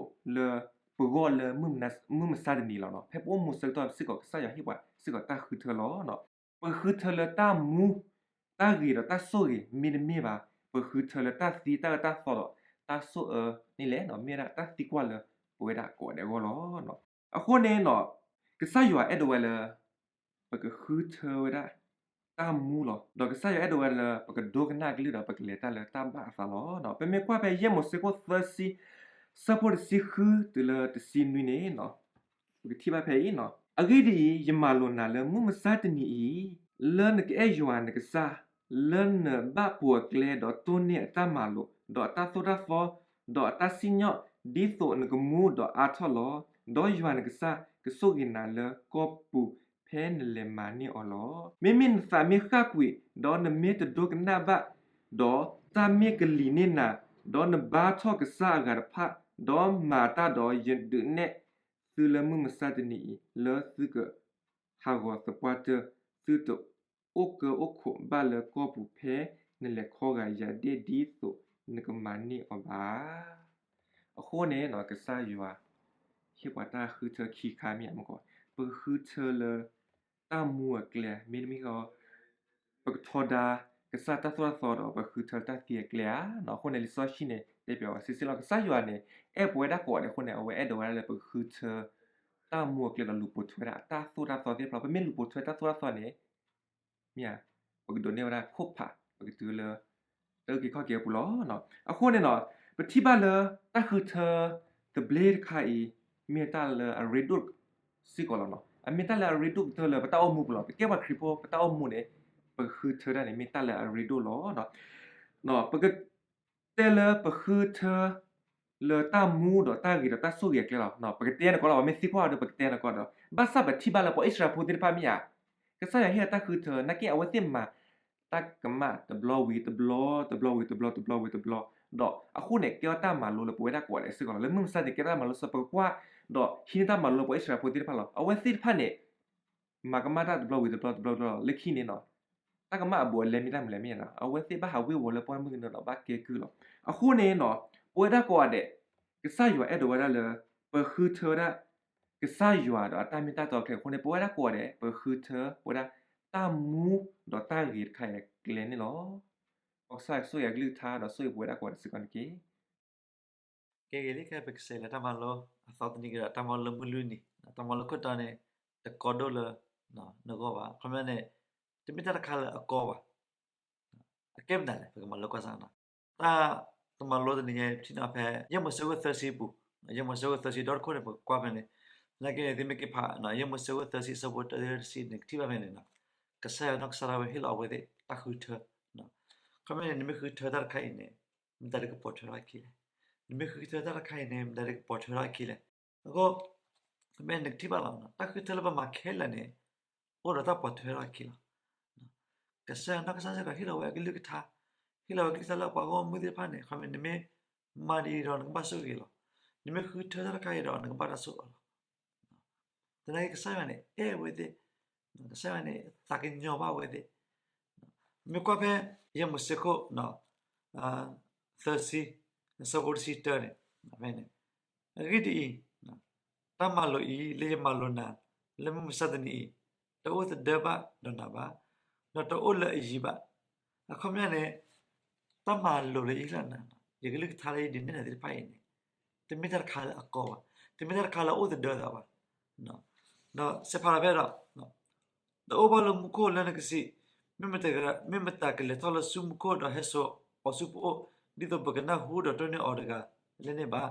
လၢ ပဂီၢ်လၢ မုၢ်မဆါတနံၤလီၤနီၤ. ဖဲပအိၣ်မူဆၢကတီၢ်စ့ၢ်ကီး ကစၢ်ယွၤဟ့ၣ်ပှၤစ့ၢ်ကီးတၢ်ဃုထၢလီၤ. ပဃုထၢလၢတၢ်မူ တၢ်ဂ့ၤဒီးတၢ်ဆိၣ်ဂ့ၤ မ့တမ့ၢ်ဘၣ် ပဃုထၢလၢတၢ်သံတၢ်အၢတၢ်သီဒီးတၢ်ဆိၣ်အၢန့ၣ်လဲၣ်နီၤ, မ့ၢ်ဝဲဒၣ်တၢ်သံကွၢ်လၢပဝဲဒၣ်ကိးဂၤဒဲးအဂီၢ်လီၤ. အဃိန့ၣ်နီၤ ကစၢ်ယွၤအဲၣ်ဒိးဝဲလၢ ပကဃုထၢဝဲဒၣ် တၢ်မူလီၤ. ဒီးကစၢ်ယွၤအဲၣ်ဒိးဝဲလၢ ပကဒိကနၣ်အကလုၢ်ဒီး ပကလဲၤတၢ်လၢတၢ်ဘၣ်အသးလီၤ. ပမ့ၢ်ကွၢ်ဖဲယဲၢ်မိၤၡ့ခိၣ်သၢဆံ ဆၢဖိတဆံဃုတုၤလၢတဆံနွံန့ၣ် ပကထံၣ်ဘၣ်ဖဲအံၤနီၤ, အဂ့ၢ်ဒ်အံၤ, ယမၤလိာ်နၤလၢမုၢ်မဆါတနံၤအံၤ, လၢနကအဲၣ်ယွၤနကစၢ်, လၢနဘၣ်ပိာ်အကျဲဒီးတိၢ်န့ၢ်အတၢ်မၤလိာ်, ဒီးအတၢ်သိၣ်တၢ်သီ, ဒီးအတၢ်စံၣ်ညီၣ်, ဒ်သိးနကမူဒီးအါထီၣ်လီၤ. ဒီးယွၤနကစၢ်ကဆိၣ်ဂ့ၤနၤလၢကီၢ်ပူၤဖဲနလဲၤမၤန့ၢ်အီၤလီၤ. မ့မ့ၢ်နသးမ့ၢ်ဃၣ်ကွံာ်, ဒီးနမ့ၢ်တဒိကနၣ်ဘၣ်, ဒီးတၢ်မ့ၢ်ကလံၤန့ၢ်နၤ, ဒီးနဘါထီၣ်ကစၢ်အဂၤတဖၣ်, ဒီးမၤတၢ်ဒီးယဒုးနဲၣ်သုလၢမုၢ်မဆါတနံၤအံၤ, လၢသုကဟးဂီၤသပှၢ်တၢၢ်, သုတအိၣ်ကၢအိၣ်ခိးဘၣ်လၢကီၢ်ပူၤဖဲ နလဲၤခီဂာ်ယၤဒဲၣ်ဒ်သိးနကမၤန့ၢ်အီၤဘၣ်. အဃိန့ၣ်နီၤ ကစၢ်ယွၤ ဟ့ၣ်ပှၤတၢ်ဃုထၢခံခါမ့ၢ်ဧါမ့ၢ်ကီး, ပဃုထၢလၢ တၢ်မူအကျဲ, မ့တမ့ၢ် ပကထီဒါ ကစၢ်တၢ်သိၣ်တၢ်သီဒီး ပဃုထၢတၢ်သံအကျဲဧါ. အဃိန့ၣ် လံာ်စီဆှံန့ၣ် တဲပၠးဝဲဆံးဆံးလီၤ. ကစၢ်ယွၤန့ၣ် အဲၣ်ပဝဲဒၣ်ကိးဂၤဒဲးအဃိန့ၣ် အဝဲအဲၣ်ဒိးဝဲဒၣ်လၢပကဃုထၢ တၢ်မူအကျဲဒီးလူၤပိာ်ထွဲဒၣ်တၢ်သိၣ်တၢ်သီသ့ၣ်တဖၣ်. ပမ့ၢ်လူၤပိာ်ထွဲတၢ်သိၣ်တၢ်သီန့ၣ် မ့ၢ်ဧါ, ပကဒိးန့ၢ်ဝဲဒၣ်ခိၣ်ဖး, ပကတုၤလၢ တၢ်အုၣ်က့ၤခီၣ်က့ၤအပူၤလီၤ. အဃိန့ၣ်နီၤ ပထံၣ်ဘၣ်လၢ တၢ်ဃုထၢသဘျ့တခါအံၤ မ့ၢ်တၢ်လၢအရ့ဒိၣ်စ့ၢ်ကီးလီၤနီၤ. အမ့ၢ်တၢ်လၢအရ့ဒိၣ်ကတၢၢ်လၢပတၢ်အိၣ်မူပူၤလီၤ. ပကဲပှၤခရံာ်ဖိ ပတၢ်အိၣ်မူန့ၣ် ပဃုထၢတၢ်န့ၣ် မ့ၢ်တၢ်လၢအရ့ဒိၣ်လီၤ. ပက တဲလၢပဃုထၢ လၢတၢ်မူဒီးတၢ်ဂ့ၤဒီးတၢ်ဆိၣ်ဂ့ၤအကျဲလီၤ. ပကတဲနကီးလီၤ, ပမ့ၢ်သံကွၢ်အီၤဒီး ပကတဲနကီးဒီး ဘၣ်ဆၣ်ပထံၣ်ဘၣ်လၢပှၤအံၣ်စရ့လးဖိသ့ၣ်တဖၣ်မ့ၢ်ဧါ, ကစၢ်ယွၤဟ့ၣ်အတၢ်ဃုထၢ နာ်က့အဝဲသ့ၣ်မၤ တၢ်ကမၣ်တဘျီဝံၤတဘျီ, တဘျီဝံၤတဘျီ, တဘျီဝံၤတဘျီ, ဒီးအဃိန့ၣ် ကဲထီၣ်တၢ်မၤလိလၢပဝဲဒၣ်ကိးဂၤဒဲးစ့ၢ်ကီးလီၤ. လၢမုၢ်မဆါတနံၤ ကဲထီၣ်တၢ်မၤလိလၢပကကွၢ် ဒီးဟံးန့ၢ်တၢ်မၤလိလၢပှၤအံၣ်စရ့လးဖိသ့ၣ်တဖၣ်လီၤ. အဝဲသ့ၣ်တဖၣ်န့ၣ် မၤကမၣ်တၢ်တဘျီဝံၤတဘျီ တဘျီတဘျီ လၢခံန့ၣ်နီၤ, တၢ်ကမၣ်အဘူးအလဲမ့ၢ်တၢ်မနုၤလဲၣ်မ့ၢ်ဧါ, အဝဲသ့ၣ်ဘၣ်ဟးဝ့ၤဝီၤလၢပှၢ်မုၢ်ကနၢဒီးဘၣ်ကဲကုၢ်လီၤ. အဃိန့ၣ်နီၤ ပဝဲဒၣ်ကိးဂၤဒဲး ကစၢ်ယွၤအဲၣ်ဒိးဝဲဒၣ်လၢ ပဃုထၢဝဲဒၣ် ကစၢ်ယွၤဒီးအတၢ်မ့ၢ်တၢ်တီအကျဲအဃိန့ၣ် ပဝဲဒၣ်ကိးဂၤဒဲး ပဃုထၢဝဲဒၣ် တၢ်မူဒီးတၢ်ဂ့ၤတခါအံၤအကျဲန့ၣ်လီၤ. မ်ကစၢ်ယွၤဆိၣ်ဂ့ၤအကလုၢ်ကထါဒီးဆိၣ်ဂ့ၤပဝဲဒၣ်ကိးဂၤဒဲးစ့ၢ်ကီးန့ၣ်တက့ၢ်. ကဲဂ့ၤလံ ခဲအံၤပကစးလၢတၢ်မၤလိအသီတနံၤကဒီး တၢ်မၤလိလၢမုၢ်လွံၢ်နံၤ, တၢ်မၤလိခိၣ်တီန့ၣ် တကီဒိၣ်လၢ နဂီၢ်ဘၣ်. အခီပညီန့ၣ် တမ့ၢ်တၢ်တခါလၢအကီဘၣ်. အကဲမနုၤလဲၣ် ပကမၤလိကွၢ်စ့ၢ်ကီးနီၤ. တၢ်တမၤလိတနံၤညါ ပထံၣ်န့ၢ်ဖဲ ယဲၢ်မိၤၡ့ခိၣ်သၢဆံပူၤ, ယဲၢ်မိၤၡ့ခိၣ်သၢဆံ ဒီတခိၣ်န့ၣ် ပကကွၢ်ဖဲန့ၣ်, နာ်က့န့ၣ် သုမ့ၢ်က့ၤဖး ယဲၢ်မိၤၡ့ခိၣ်သၢဆံ အဆၢဖိတၢတုၤလၢတဆံန့ၣ် ကထံၣ်ဘၣ်ဖဲန့ၣ်နီၤ, ကစၢ်ယွၤနီၢ်ကစၢ်ဒၣ်ဝဲဟ့ၣ်လီၤအဝဲသ့ၣ်တၢ်ဃုထၢ. အခီပညီန့ၣ် နမ့ၢ်ဃုထၢတၢ်တခါအံၤန့ၣ် မတၤဒုးကပိာ်ထွဲထီၣ်အခံလဲၣ်. နမ့ၢ်ဃုထၢတၢ်တခါအံၤန့ၣ် မတၤဒုးကပိာ်ထွဲထီၣ်အခံလဲၣ်. အဃိ မ့ၢ်နကထံၣ်ဘၣ်လီၤ တၢ်ဃုထၢလၢပမၤခဲလၢာ်န့ၣ် အိၣ်ဒီးတၢ်ပိာ်ထွဲထီၣ်အခံလီၤ. ကစၢ်ယွၤနီၢ်ကစၢ်စ့ၢ်ကီး ဟ့ၣ်လီၤဝဲအကလုၢ်ကထါ, ဟ့ၣ်လီၤဝဲကလုၢ်ကထါလၢပှၤဂီၢ်မုၢ်သ့ၣ်တဖၣ်န့ၣ် အခီပညီ နမ့ၢ်မၤဒ်အံၤဒီးနကဘၣ်ဆိၣ်ဂ့ၤလီၤ. နမ့ၢ်ဃုထၢတၢ်တခါအံၤဒီး နကဘၣ်တၢ်ဆိၣ်အၢလီၤ. သနာ်က့ ကစၢ်ယွၤန့ၣ် အဲၣ်အဝဲသ့ၣ်, ကစၢ်ယွၤန့ၣ် သးကညီၤဘၣ်အဝဲသ့ၣ်. မ့ၢ်ကွၢ်ဖဲ ယဲၢ်မိၤၡ့ခိၣ် သၢဆံ အဆၢဖိတဆံတၢန့ၣ်, ဖဲန့ၣ်, အဂ့ၢ်ဒ်အံၤ, တၢ်မၤလိာ်အံၤ လၢယမၤလိာ်နၤ လၢမုၢ်မဆါတနံၤအံၤ, တအိၣ်သဒၢဘၣ်ဒီးနၤဘၣ်, ဒီးတအိၣ်လၢအယံၤဘၣ်. အခီပညီန့ၣ် တၢ်မၤလိာ်လၢယဟ့ၣ်လီၤနၤ, ယကလုၢ်ကထါလၢယဒုးနဲၣ်နၤသ့ၣ်တဖၣ်အံၤန့ၣ်, တမ့ၢ်တၢ်တခါလၢအကီဘၣ်, တမ့ၢ်တၢ်တခါလၢအအိၣ်သဒၢသးဘၣ်. ဒီးစဲးဖးလီၤဖဲဒီး တအိၣ်ဘၣ်လၢမူခိၣ်လၢနကစံး, မ့ၢ်မတၤကလဲၤထီၣ်လၢဆူမူခိၣ်ဒီးဟဲစိာ် အီၤဆူပအိၣ်, ဒ်သိးပကနၢ်ဟူဒီးတိၢ်န့ၢ်အီၤတဂၤလဲၣ်န့ၣ်ဘၣ်.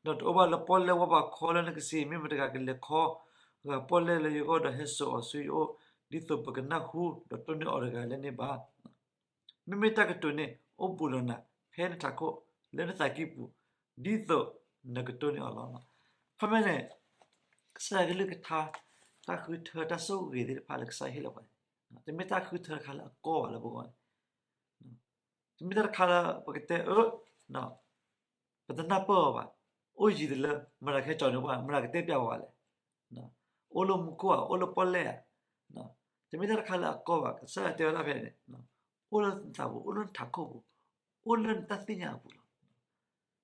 ဒီးတအိၣ်ဘၣ်လၢပီၣ်လဲၣ်ဝၣ်ပၤခီလၢနကစံး, မ့ၢ်မတၤတဂၤကလဲၤခီ ဂၤပီၣ်လဲၣ်လၢယဂီၢ်ဒီးဟဲစိာ်အီၤဆူယအိၣ်, ဒ်သိးပကနၢ်ဟူဒီးတိၢ်န့ၢ်အီၤတဂၤလဲၣ်န့ၣ်ဘၣ်. မ့မ့ၢ်တၢ်ကတိၤန့ၣ် အိၣ်ဘူးလီၤနၤ ဖဲနထးခိၣ် လၢနသးကံၢ်ပူၤ, ဒ်သိးနကတိၢ်န့ၢ်အီၤလီၤ. ခီမ့ၢ်န့ၣ် ကစၢ်ယွၤကလုၢ်ကထါ, တၢ်ဃုထၢတၢ်ဆိၣ်ဂ့ၤသ့ၣ်တဖၣ်လၢကစၢ်ယွၤဟ့ၣ်လီၤပှၤန့ၣ်, တမ့ၢ်တၢ်ဃုထၢတခါလၢအကီဘၣ်လၢပဂီၢ်န့ၣ်, တမ့ၢ်တၢ်တခါလၢပကတဲအၢ ပတနၢ်ပၢၢ်အီၤဘၣ်, အိၣ်ယံၤတလၢ မတၤကဟဲကၠီၤန့ၢ်ပှၤ, မတၤကတဲပျးပှၤလဲၣ်, အိၣ်လၢမူခိၣ်ဧါ, အိၣ်လၢပီၣ်လဲၣ်ဧါ, တမ့ၢ်တၢ်တခါလၢအကီဘၣ်, ကစၢ်ယွၤတဲဝဲဒၣ်ဖဲန့ၣ်, အိၣ်လၢနသးပူၤ, အိၣ်လၢနထးခိၣ်ပူၤ, အိၣ်လၢနတၢ်သ့ၣ်ညါအပူၤလီ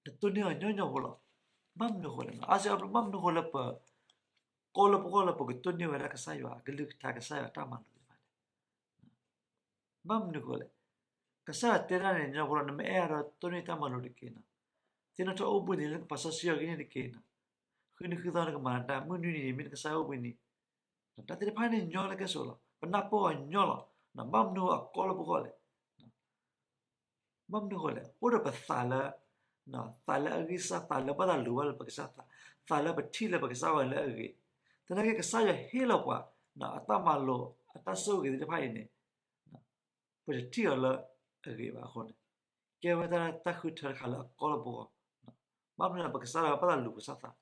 ၤ. နတိၢ်န့ၢ်အီၤညီညီဖိလီၤ. ဘၣ်မနုၤအဃိလဲၣ်, အါစုအါဘျီ ဘၣ်မနုၤအဃိလၢပ ကီလၢပဂီၢ်လၢပကတိၢ်န့ၢ်ဝဲဒၣ်ကစၢ်ယွၤအကလုၢ်ကထါ ကစၢ်ယွၤတၢ်မၤလိာ်သ့ၣ်တဖၣ်န့ၣ် ဘၣ်မနုၤအဃိလဲၣ်. ကစၢ်ယွၤတဲဒၣ်န့ၣ် ညီဖိလီၤ, နမ့ၢ်အဲၣ်အီၤဒီးတိၢ်န့ၢ်တၢ်မၤလိာ်တက့ၢ်နီၤ, သ့ၣ်နီၣ်ထီၣ်အိၣ်ဘှံးနံၤလၢကပာ်စီဆှံအီၤဂ့ၤန့ၣ်တက့ၢ်နီၤ, ဃုနံၤဃုသီနကမၤတၢ်, မုၢ်နွံနံၤန့ၣ် မ့ၢ်နကစၢ်ယွၤအိၣ်ဘှံးနံၤ, တၢ်သ့ၣ်တဖၣ်န့ၣ်ညီလၢကဲဆိးလီၤ. ပနၢ်ပၢၢ်အီၤညီလီၤ. ဘၣ်မနုၤအဃိအကီလၢပဂီၢ်လဲၣ်. ဘၣ်မနုၤအဃိလဲၣ်, အိၣ်ဒီးပသးလၢ သးလၢအဂံၢ်စၢ်, သးလၢဘၣ်သးလူၤဘၣ်လၢပကစၢ်သး, သးလၢပထံၣ်လၢပကစၢ်ယွၤလၢအဂ့ၤ, သနာ်က့ကစၢ်ယွၤဟ့ၣ်လီၤပှၤ အတၢ်မၤလိာ် အတၢ်ဆိၣ်ဂ့ၤသ့ၣ်တဖၣ်အံၤန့ၣ် ပတထံၣ်အီၤလၢအဂ့ၤဘၣ်အဃိန့ၣ်, ကဲဝဲဒၣ်တၢ်ဃုထၢတခါလၢအကီလၢပဂီၢ်. ဘၣ်မနုၤလဲၣ်, ပကစၢ်ယွၤဘၣ်သးလူၤပကစၢ်သး,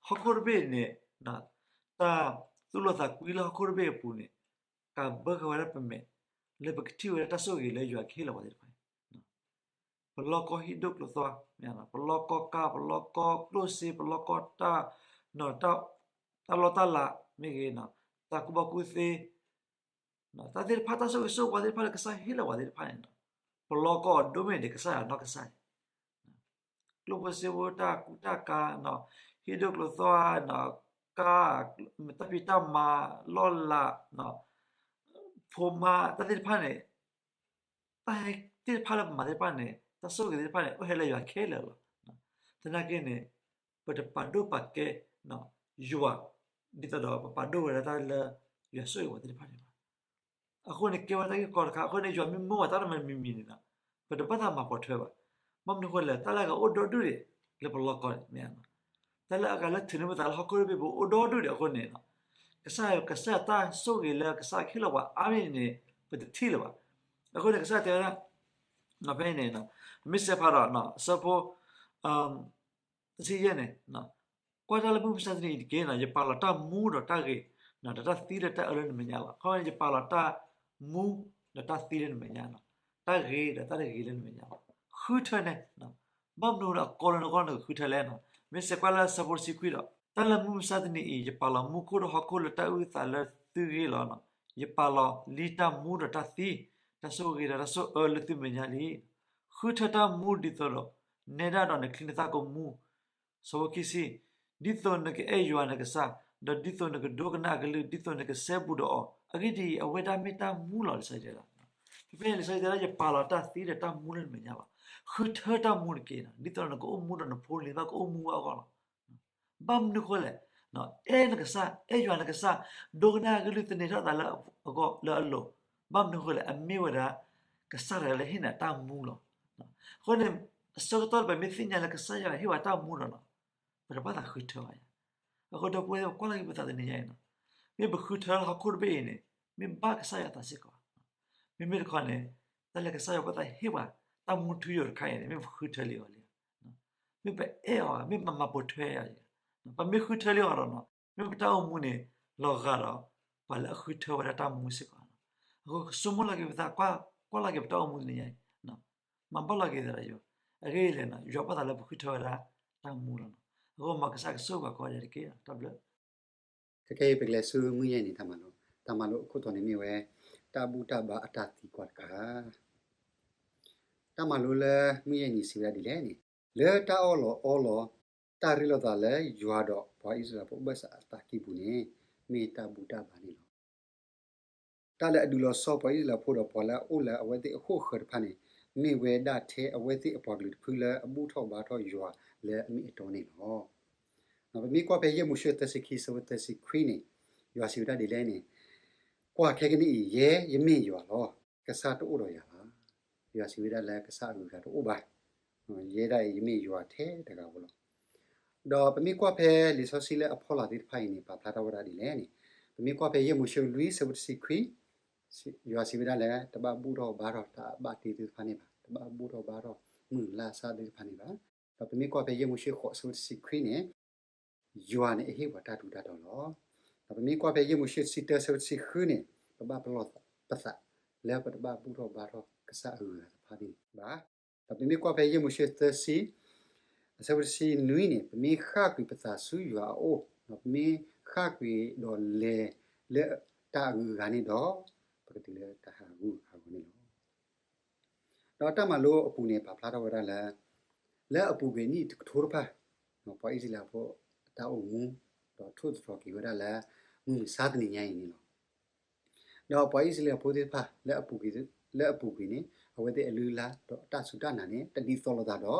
ဟီၣ်ခိၣ်တဘ့ၣ်န့ၣ် တၢ်သူၣ်လီသးကွံလၢဟီၣ်ခိၣ်တဘ့ၣ်အပူၤန့ၣ် ကးဘၢဃာ်ဝဲဒၣ်ပမဲာ် လၢပကထံၣ်ဝဲဒၣ်တၢ်ဆိၣ်ဂ့ၤလၢယွၤကဟ့ၣ်လီၤပှၤသ့ၣ်တဖၣ်န့ၣ်, ပလီၢ်ကီၢ်ဟံၣ်ဒိၣ်ကျိၤသွါ, ပလီၢ်ကီၢ်ကါ, ပလီၢ်ကီၢ်ကျိၣ်စ့, ပလီၢ်ကီၢ်တၢ်, တၢ်လီၢ်တၢ်လၤမ့ၢ်ဂ့ၤ, တၢ်ကူၣ်ဘၣ်ကူၣ်သ့, တၢ်သ့ၣ်တဖၣ် တၢ်ဆိၣ်ဂ့ၤဆိၣ်ဝါသ့ၣ်တဖၣ်လၢကစၢ်ဟ့ၣ်လီၤပှၤသ့ၣ်တဖၣ်န့ၣ်, ပလီၢ်ကီၢ်ဒိၣ်မ့ၢ်ဒံးကစၢ်ယွၤနီၢ်ကစၢ်န့ၣ် ကျိၣ်ဖိစ့ဖိ, တၢ်ကူတၢ်ကၤ, ဟံၣ်ဒိၣ်ကျိၤသွါ, ကါ, တၢ်ဖံးတၢ်မၤ, လီၢ်လၤ, ဖိမါ, တၢ်သ့ၣ်တဖၣ်န့ၣ်, တၢ်ဟဲသ့ၣ်တဖၣ်လၢပမၤသ့ၣ်တဖၣ်န့ၣ်, တၢ်ဆိၣ်ဂ့ၤသ့ၣ်တဖၣ်န့ၣ် အိၣ်ဟဲလၢယွၤခဲလၢာ်လီၤ. သနာ်က့န့ၣ် ပတပာ်ဒိၣ်ပာ်ကဲယွၤ ဒ်သိးဒီးပပာ်ဒိၣ်ဝဲဒၣ်တၢ်လၢယွၤဆိၣ်ဂ့ၤပှၤသ့ၣ်တဖၣ်န့ၣ်ဘၣ်. အဃိန့ၣ် ကဲဝဲတၢ်ဂ့ၢ်ကီတခါ. အဃိန့ၣ် ယွၤမ့ၢ်မၢပှၤတၢ်တမံၤမံၤန့ၣ်ဒီး ပတဘၣ်သးမၤပိာ်ထွဲဘၣ်. ဘၣ်မနုၤအဃိလဲၣ်, တၢ်လၢအဂၤအိၣ်ဒီဒူၣ်ဒံး လၢပလီၢ်ကီၢ်န့ၣ် မ့ၢ်ဧါ. တၢ်လၢအဂၤလၢထုးန့ၢ်ပသးလၢဟီၣ်ခိၣ်တဘ့ၣ်ပူၤအိၣ်ဒီဒူၣ်ဒံးအဃိန့ၣ်, ကစၢ်, ကစၢ်ယွၤတၢ်ဆိၣ်ဂ့ၤလၢကစၢ်ဟ့ၣ်လီၤပှၤအါမံၤန့ၣ် ပတထံၣ်လၢၤဘၣ်. အဃိန့ၣ် ကစၢ်ယွၤတဲဝဲဒၣ် ဖဲအံၤန့ၣ် မ့ၢ်စဲးဖးဒီး အဆၢဖိ တဆံယဲၢ်န့ၣ်, ကွၢ်တၢ်လၢမုၢ်မဆါတနံၤအံၤတက့ၢ်, ယပာ်လီၤတၢ်မူဒီးတၢ်ဂ့ၤ, ဒီးတၢ်သံလၢတၢ်အၢလၢနမဲာ်ညါလီၤ. ခီ ယပာ်လီၤတၢ်မူဒီးတၢ်သံလၢနမဲာ်ညါလီၤ. တၢ်ဂ့ၤဒီးတၢ်တဂ့ၤလၢနမဲာ်ညါလီၤ. ဃုထၢန့ၣ်, ဘၣ်မနုၤလၢအကီလၢနဂီၢ်နကဃုထၢလဲၣ်. မ့ၢ်စဲးကွၢ်လၢအဆၢဖိတဆံခွံဒီး, တၢ်လၢမုၢ်မဆါတနံၤအံၤ ယပာ်လီၤမူခိၣ်ဒီးဟီၣ်ခိၣ်လၢတၢ်အုၣ်သးလၢသုဂ့ၢ်လီၤ. ယပာ်လီၤလံတၢ်မူဒီးတၢ်သံ, တၢ်ဆိၣ်ဂ့ၤဒီးတၢ်ဆိၣ်အၢလၢသုမဲာ်ညါလံ. ဃုထၢတၢ်မူဒ်သိးဒီး နဲဒၣ်ဒီးနချံနသၣ်ကမူ ဆၢဖိခံဆံ, ဒ်သိးနကအဲၣ်ယွၤနကစၢ်, ဒီးဒ်သိးနကဒိကနၣ်အကလုၢ်, ဒ်သိးနကစဲဘူးဒီးအီၤ, အဂ့ၢ်ဒ်အံၤ, အဝဲဒၣ်မ့ၢ်တၢ်မူလီၤ. လံာ်စီဆှံတဲဒၣ်, ဖဲဖဲန့ၣ် လံာ်စီဆှံတဲဒၣ် ယပာ်လီၤတၢ်သံဒီးတၢ်မူလၢနမဲာ်ညါလီၤ. ဃုထၢတၢ်မူတက့ၢ်, ဒ်သိးနကအိၣ်မူဒီးနဖိနလံၤသၣ်ကအိၣ်မူဘၣ်အဂီၢ်လီၤ. ဘၣ်မနုၤဃိလဲၣ်, အဲၣ်နကစၢ်, အဲၣ်ယွၤနကစၢ်, ဒိကနၣ်အကလုၢ် သန့ၤထီၣ်သးလၢအဂီၢ်လၢအလိၤ, ဘၣ်မနုၤဃိလဲၣ်, အမ့ၢ်ဝဲဒၣ် ကစၢ်တဂၤလၢဟ့ၣ်နၤတၢ်မူလီၤ. အဃိန့ၣ် အဆၢကတီၢ်လၢပမ့ၢ်သ့ၣ်ညါလၢကစၢ်ယွၤဟ့ၣ်ဝဲတၢ်မူလီၤနီၤ, ပတဘၣ်သးဃုထၢဘၣ်ယၤ. အဃိဒီပုၢ်ဝဲၢ် ပကွၢ်လီၤက့ၤပသးတနံၤညါအံၤနီၤ, မ့ၢ်ပဃုထၢလၢဟီၣ်ခိၣ်တဘ့ၣ်အံၤန့ၣ် မ့ၢ်ဘၣ်ကစၢ်ယွၤအသးစ့ၢ်ကီး, မ့မ့ၢ်တခီန့ၣ် တၢ်လၢကစၢ်ယွၤဘၣ်သးဟ့ၣ်ပှၤ တၢ်မူထူယိာ်တခါအံၤန့ၣ် မ့ၢ်ပဃုထၢလံအီၤလံ, မ့ၢ်ပအဲၣ်အီၤ, မ့ၢ်ပမၤပိာ်ထွဲအီၤ, ပမ့ၢ်ဃုထၢလံအီၤဒီးနီၤ, မ့ၢ်ပတၢ်အိၣ်မူန့ၣ် လီၤဂာ်ဒီး ပှၤလၢအဃုထၢဝဲဒၣ်တၢ်မူစ့ၢ်ကီးနီၤ. အဃိဆိကမိၣ်လီၤက့ၤပသး, ကွၢ်လီၤက့ၤပတၢ်အိၣ်မူတနံၤညါအံၤ, မၤဘၣ်လီၤက့ၤသးဒီးယွၤ, အဂ့ၢ်လဲၣ်နီၤ, ယွၤဘၣ်သးလၢပဃုထၢဝဲဒၣ်တၢ်မူလီၤနီၤ. အဃိမ်ကစၢ်ကဆိၣ်ဂ့ၤပှၤကိးဂၤဒဲးတက့ၢ်. တၢ်ဘျုး. ခဲကနံၣ်အံၤ ပကလဲၤဆူမုၢ်ယဲၢ်နံၤတၢ်မၤလိ, တၢ်မၤလိအခိၣ်တီန့ၣ်မ့ၢ်ဝဲ တၢ်ဘူၣ်တၢ်ဘါအတၢ်သံကွၢ်တခါ. တၢ်မၤလိလၢမုၢ်ယဲၢ်နံၤစံးဝဲဒၣ်ဒ်လဲၣ်န့ၣ်, လၢတၢ်အၢၣ်လီၤအီလီၤ တၢ်ရ့လိာ်သးလၢယွၤဒီးပှၤအံၣ်စရ့လးဖိအဘၢၣ်စၢၤအသးကံၢ်ပူၤန့ၣ် မ့ၢ်တၢ်ဘူၣ်တၢ်ဘါန့ၣ်လီၤ. တၢ်လၢအဒုးလီၤဆီပှၤအံၣ်စရ့လးဖိဒီးပှၤလၢအအိၣ်လၢအဝဲသ့ၣ်အဃိၣ်ဃၢၤတဖၣ်န့ၣ် မ့ၢ်ဝဲဒၣ်ထဲအဝဲသ့ၣ်အပှၤကလုာ်တဖုလၢအဘူၣ်ထီၣ်ဘါထီၣ်ယွၤလၢအမ့ၢ်အတီန့ၣ်လီၤ. ပမ့ၢ်ကွၢ်ဖဲယဲၢ်မိၤၡ့သၢဆံခံ ဆၢဖိသၢဆံခွံန့ၣ်, ယွၤစံးဝဲဒၣ်ဒ်လဲၣ်န့ၣ်, ကွၢ်ခဲကနံၣ်အံၤ ယဲယမ့ၢ်ယွၤလီၤ. ကစၢ်တအိၣ်ဒီးယၤဘၣ်. ယွၤစံးဝဲဒၣ်လၢကစၢ်အဂုၤအဂၤတအိၣ်ဘၣ်. ယဲဒၣ်အံၤ ယမ့ၢ်ယွၤထဲတဂၤဧိၤလီၤ. ဒီးပမ့ၢ်ကွၢ်ဖဲလံာ်စီဆှံလၢအဖီလာ်သ့ၣ်တဖၣ်အံၤန့ၣ် ပာ်ဖျါထီၣ်ဝဲဒၣ်ဒ်လဲၣ်န့ၣ်, ပမ့ၢ်ကွၢ်ဖဲယဲၢ်မိၤၡ့လွံၢ်ဆၢဖိတဆံခွံ, ယွၤစံးဝဲဒၣ်လၢ တဘၣ်ဘူၣ်ထီၣ်ဘါထီၣ်တၢ်ဘၣ်တ့သ့ၣ်တဖၣ်န့ၣ်ဘၣ်, တဘၣ်ဘူၣ်ထီၣ်ဘါထီၣ်မုၢ်လၢ်ဆၣ်သ့ၣ်တဖၣ်န့ၣ်ဘၣ်. ဒီးပမ့ၢ်ကွၢ်ဖဲယဲၢ်မိၤၡ့ဃိးဆၢဖိတဆံခွံန့ၣ် ယွၤန့ၣ်အဟ့ၣ်ပှၤတၢ်ထူးတၢ်တီၤလီၤ. ဒီးပမ့ၢ်ကွၢ်ဖဲယဲၢ်မိၤၡ့တဆံတၢဆၢဖိတဆံဃုန့ၣ် ပဘၣ်ပလီၢ်ပသး လၢပတဘၣ်ဘူၣ်ထီၣ်ဘါထီၣ်ကစၢ်အဂုၤအဂၤတဖၣ်န့ၣ်ဘၣ်. ဒီးပမ့ၢ်ကွၢ်ဖဲယဲၢ်မိၤၡ့သၢဆံ အဆၢဖိတဆံနွံန့ၣ် ပမ့ၢ်ဃၣ်ကွံာ်ပသးဆူယွၤအအိၣ်, ဒီးပမ့ၢ်ဃၣ်ကွံာ်ဒီးလဲၤလၢတၢ်အဂုၤအဂၤန့ၣ်ဒီး ပကတုၤလၢတၢ်ဟးဂူာ်ဟးဂီၤန့ၣ်လီၤ. ဒီးတၢ်မၤလိအပူၤန့ၣ် ပာ်ဖျါထီၣ်ဝဲဒၣ်လၢ လၢအပူၤကွံာ်နံၣ်တကထိတဖၣ်, ပှၤအံၣ်စရ့လးဖိအတၢ်အိၣ်မူ ဒီးထိၣ်သတြီၤက့ၤဝဲဒၣ်လၢ မုၢ်မဆါတနံၤညါအံၤန့ၣ်လီၤ. ဒီးပှၤအံၣ်စရ့လးဖိသ့ၣ်တဖၣ် လၢအပူၤကွံာ်န့ၣ် အဝဲသ့ၣ်အလုၢ်အလၢ် ဒီးအတၢ်စူၢ်တၢ်နာ်န့ၣ် တဒ်သိးလိာ်သးဒီး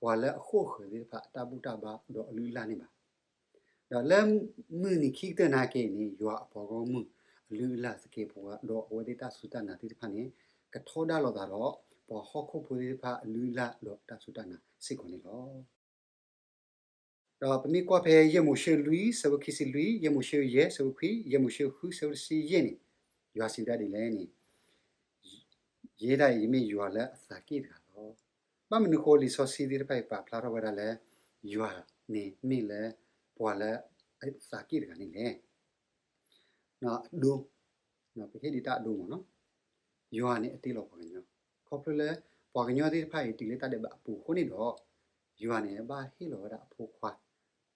ပှၤလၢအဃိာ်ဃၢၤသ့ၣ်တဖၣ်အတၢ်ဘူၣ်တၢ်ဘါဒီးအလုၢ်အလၢ်န့ၣ်ဘၣ်. ဒီးလၢမုၢ်နံၤခံကတၢၢ်နာ်က့ၤန့ၣ် ယွၤအပှၤဂီၢ်မုၢ်အလုၢ်အလၢ်သကဲးပဝး ဒီးအဝဲသ့ၣ်တၢ်စူၢ်တၢ်နာ်သ့ၣ်တဖၣ်န့ၣ် ကထီဒါလိာ်သးဒီး ပှၤဟီၣ်ခိၣ်ဖိသ့ၣ်တဖၣ်အလုၢ်အလၢ်ဒီးတၢ်စူၢ်တၢ်နာ်စ့ၢ်ကီးန့ၣ်လီၤ. ဒီးပမ့ၢ်ကွၢ်ဖဲယဲၢ်မိၤၡ့လွံၢ်ဆၢဖိခံဆံလွံၢ်, ယဲၢ်မိၤၡ့ယဲၢ်ဆၢဖိခွံ, ယဲၢ်မိၤၡ့ဃုဆၢဖိတဆံယဲၢ်န့ၣ် ယွၤစံးဝဲဒၣ်ဒ်လဲၣ်န့ၣ်, ယဲဒၣ်အံၤယမ့ၢ်ယွၤလၢအသးက့ၣ်တဂၤလီၤ. ဘၣ်မနုၤဃိလံာ်စီဆှံသ့ၣ်တဖၣ်အံၤပာ်ဖျါထီၣ်ဝဲဒၣ်လၢ ယွၤန့ၣ်မ့ၢ်လၢပှၤလၢအသးက့ၣ်တဂၤန့ၣ်လဲၣ်. အဒိ, ပဟ့ၣ်ဒံးတၢ်အဒိမ့ၢ်နီၤ, ယွၤန့ၣ်အတ့လီၤပှၤကညီ, ခီဖျိလၢပှၤကညီသ့ၣ်တဖၣ်အံၤတုၤလၢတၢ်ဒဲးဘးအပူၤအဃိန့ၣ်ဒီး ယွၤန့ၣ်ဘၣ်ဟ့ၣ်လီၤဝဲဒၣ်အဖိခွါ ဒ်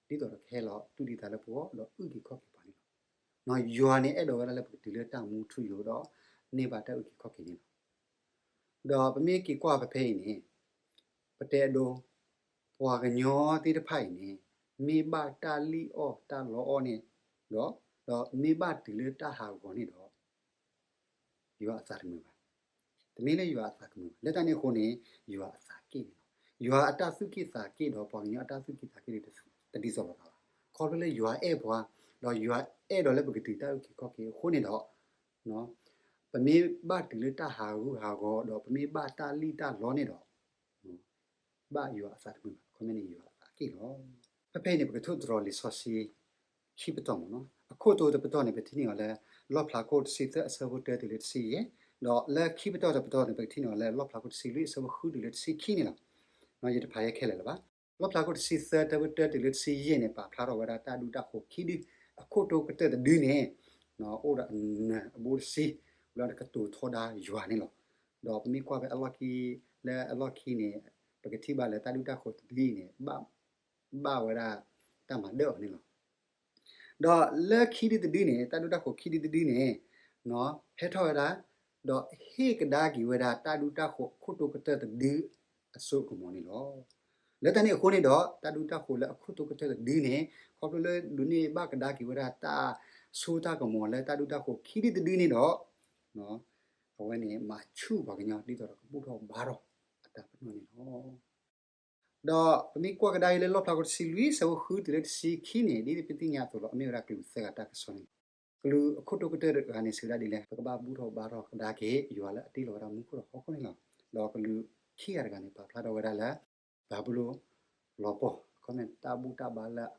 သိးဒီးကဟဲလီၤတူၢ်ဒံးသးလၢပဂီၢ်ဒီးအုၣ်က့ၤခီၣ်က့ၤပှၤန့ၣ်လီၤ. ယွၤန့ၣ်အဲၣ်ဒိးဝဲဒၣ်လၢပကတုၤလၢတၢ်မူထူယိာ်ဒီးန့ၢ်ဘၣ်တၢ်အုၣ်က့ၤခီၣ်က့ၤန့ၣ်လီၤ. ဒီးပမ့ၢ်က့ၤကွၢ်ဖဲဖဲအံၤန့ၣ် ပတဲအဒိ, ပှၤကညီသ့ၣ်တဖၣ်အံၤန့ၣ် မ့ၢ်ဘၣ်တၢ်လံၣ်အီၣ်တၢ်လီအီၣ်န့ၣ်ဒီး, ဒီးမ့ၢ်ဘၣ်တုၤလၢတၢ်ဟးဂီၤန့ၣ်ဒီး ယွၤအသးတမုာ်ဘၣ်. တမ့ၢ်လၢယွၤအသးကမုာ်ဘၣ်. လၢတၢ်န့ၣ်အဃိန့ၣ် ယွၤအသးက့ၣ်န့ၣ်လီၤ. ယွၤအတၢ်သူၣ်က့ၣ်သးက့ၣ်ဒီးပှၤကညီအတၢ်သူၣ်က့ၣ်သးက့ၣ်န့ၣ် တဒ်သိးလိာ်သးဘၣ်. ခီဖျိလၢယွၤအဲၣ်ပှၤ, ဒီးယွၤအဲၣ်ဒိးလၢပကတုၤတၢ်အုၣ်က့ၤခီၣ်က့ၤအဃိန့ၣ်ဒီး ပမ့ၢ်ဘၣ်တုၤလၢတၢ်ဟးဂူာ်ဟးဂီၤ ဒီးပမ့ၢ်ဘၣ်တၢ်လံၣ်တၢ်လီန့ၣ်ဒီး ဘၣ်ယွၤအသးတမုာ်ဘၣ်. ခီမ့ၢ်န့ၣ်ယွၤအသးက့ၣ်လီၤ. ဖဲဖဲအံၤန့ၣ် ပကထိၣ်သတြီၤလံာ်စီဆှံခံပတီၢ်မ့ၢ်နီၤ. အခိၣ်တီတပတီၢ်န့ၣ် ပထံၣ်န့ၢ်အီၤလၢ လီၣ်ဖျါခိၣ်တဆံသၢအဆၢဖိတၢတုၤလၢတဆံယဲၢ်, ဒီးလၢခံပတီၢ်တပတီၢ်န့ၣ် ပကထံၣ်န့ၢ်အီၤလၢ လီၣ်ဖျါခိၣ်တဆံလွံၢ်အဆၢဖိဃုတုၤလၢတဆံခံန့ၣ်လီၤ. ယတဖးယဲခဲလၢာ်လၢၤဘၣ်. လီၣ်ဖျါခိၣ်တဆံသၢအဆၢဖိတၢတုၤလၢတဆံယဲၢ်န့ၣ် ပာ်ဖျါထီၣ်ဝဲဒၣ်တၢ်ဒူတၢ်ဃိးခံဒု, အခိၣ်တီကတၢၢ်တဒုန့ၣ် အိၣ်ဒီးအနၢၤအဘိတဆံ လၢကတိၤထီဒါယွၤန့ၣ်လီၤ. ဒီးပမ့ၢ်ကွၢ်ဖဲအလီၢ်ခံ, လၢအလီၢ်ခံန့ၣ် ပကထံၣ်ဘၣ်လၢတၢ်ဒူတၢ်ဃိးတဒုအံၤန့ၣ် ဘၣ်ဝဲဒၣ်တၢ်မၤဒၢၣ်အီၤန့ၣ်လီၤ. ဒီးလၢခံဒုတဒုန့ၣ် တၢ်ဒူတၢ်ဃိးခံဒုတဒုန့ၣ် ဟဲထီၣ်ဝဲဒၣ်, ဒီးဟ့ၣ်ကဒါက့ၤဝဲဒၣ်တၢ်ဒူတၢ်ဃိးအခိၣ်တီကတၢၢ်တဒုအစိအကမီၤန့ၣ်လီၤ. လၢတၢ်န့ၣ်အဃိန့ၣ်ဒီး တၢ်ဒူတၢ်ဃိးလၢအခိၣ်တီကတၢၢ်တဒုန့ၣ် ခီဖျိလၢဒိးန့ၢ်ဘၣ်ကဒါက့ၤဝဲဒၣ်တၢ်စိတၢ်ကမီၤလၢတၢ်ဒူတၢ်ဃိးခံဒုတဒုန့ၣ်ဒီး အဝဲန့ၣ်မၤဆူၣ်ပှၤကညီဒ်သိးဒီးကဘူၣ်ထီၣ်ဘါထီၣ်အတၢ်ပနီၣ်န့ၣ်လီၤ. ဒီးပမ့ၢ်ကွၢ်ကဒါအံၤလၢလီၣ်ဖျါခိၣ်တဆံလွံၢ်အဆၢဖိဃုတုၤလၢတဆံခံန့ၣ် ဒ်ပသ့ၣ်ညါအသိးလီၤ အမ့ၢ်ဝဲဒၣ်ကလူးသၢဂၤတၢ်ကစီၣ်န့ၣ်လီၤ. ကလူးအခိၣ်တီကတၢၢ်တဂၤန့ၣ် စံးဝဲဒၣ်ဒ်လဲၣ်, ပကဘၣ်ဘူၣ်ထီၣ်ဘါထီၣ်ကဒါက့ၤ ယွၤလၢအတ့လီၤဝဲဒၣ်မူခိၣ်ဒီးဟီၣ်ခိၣ်န့ၣ်လီၤ. ဒီးကလူးခံဂၤတဂၤန့ၣ် ပာ်ဖျါထီၣ်ဝဲဒၣ်လၢ ဘၤဘူလိၣ်လီၤပှီၢ်, ခီမ့ၢ်တၢ်ဘူၣ်တၢ်ဘါလၢ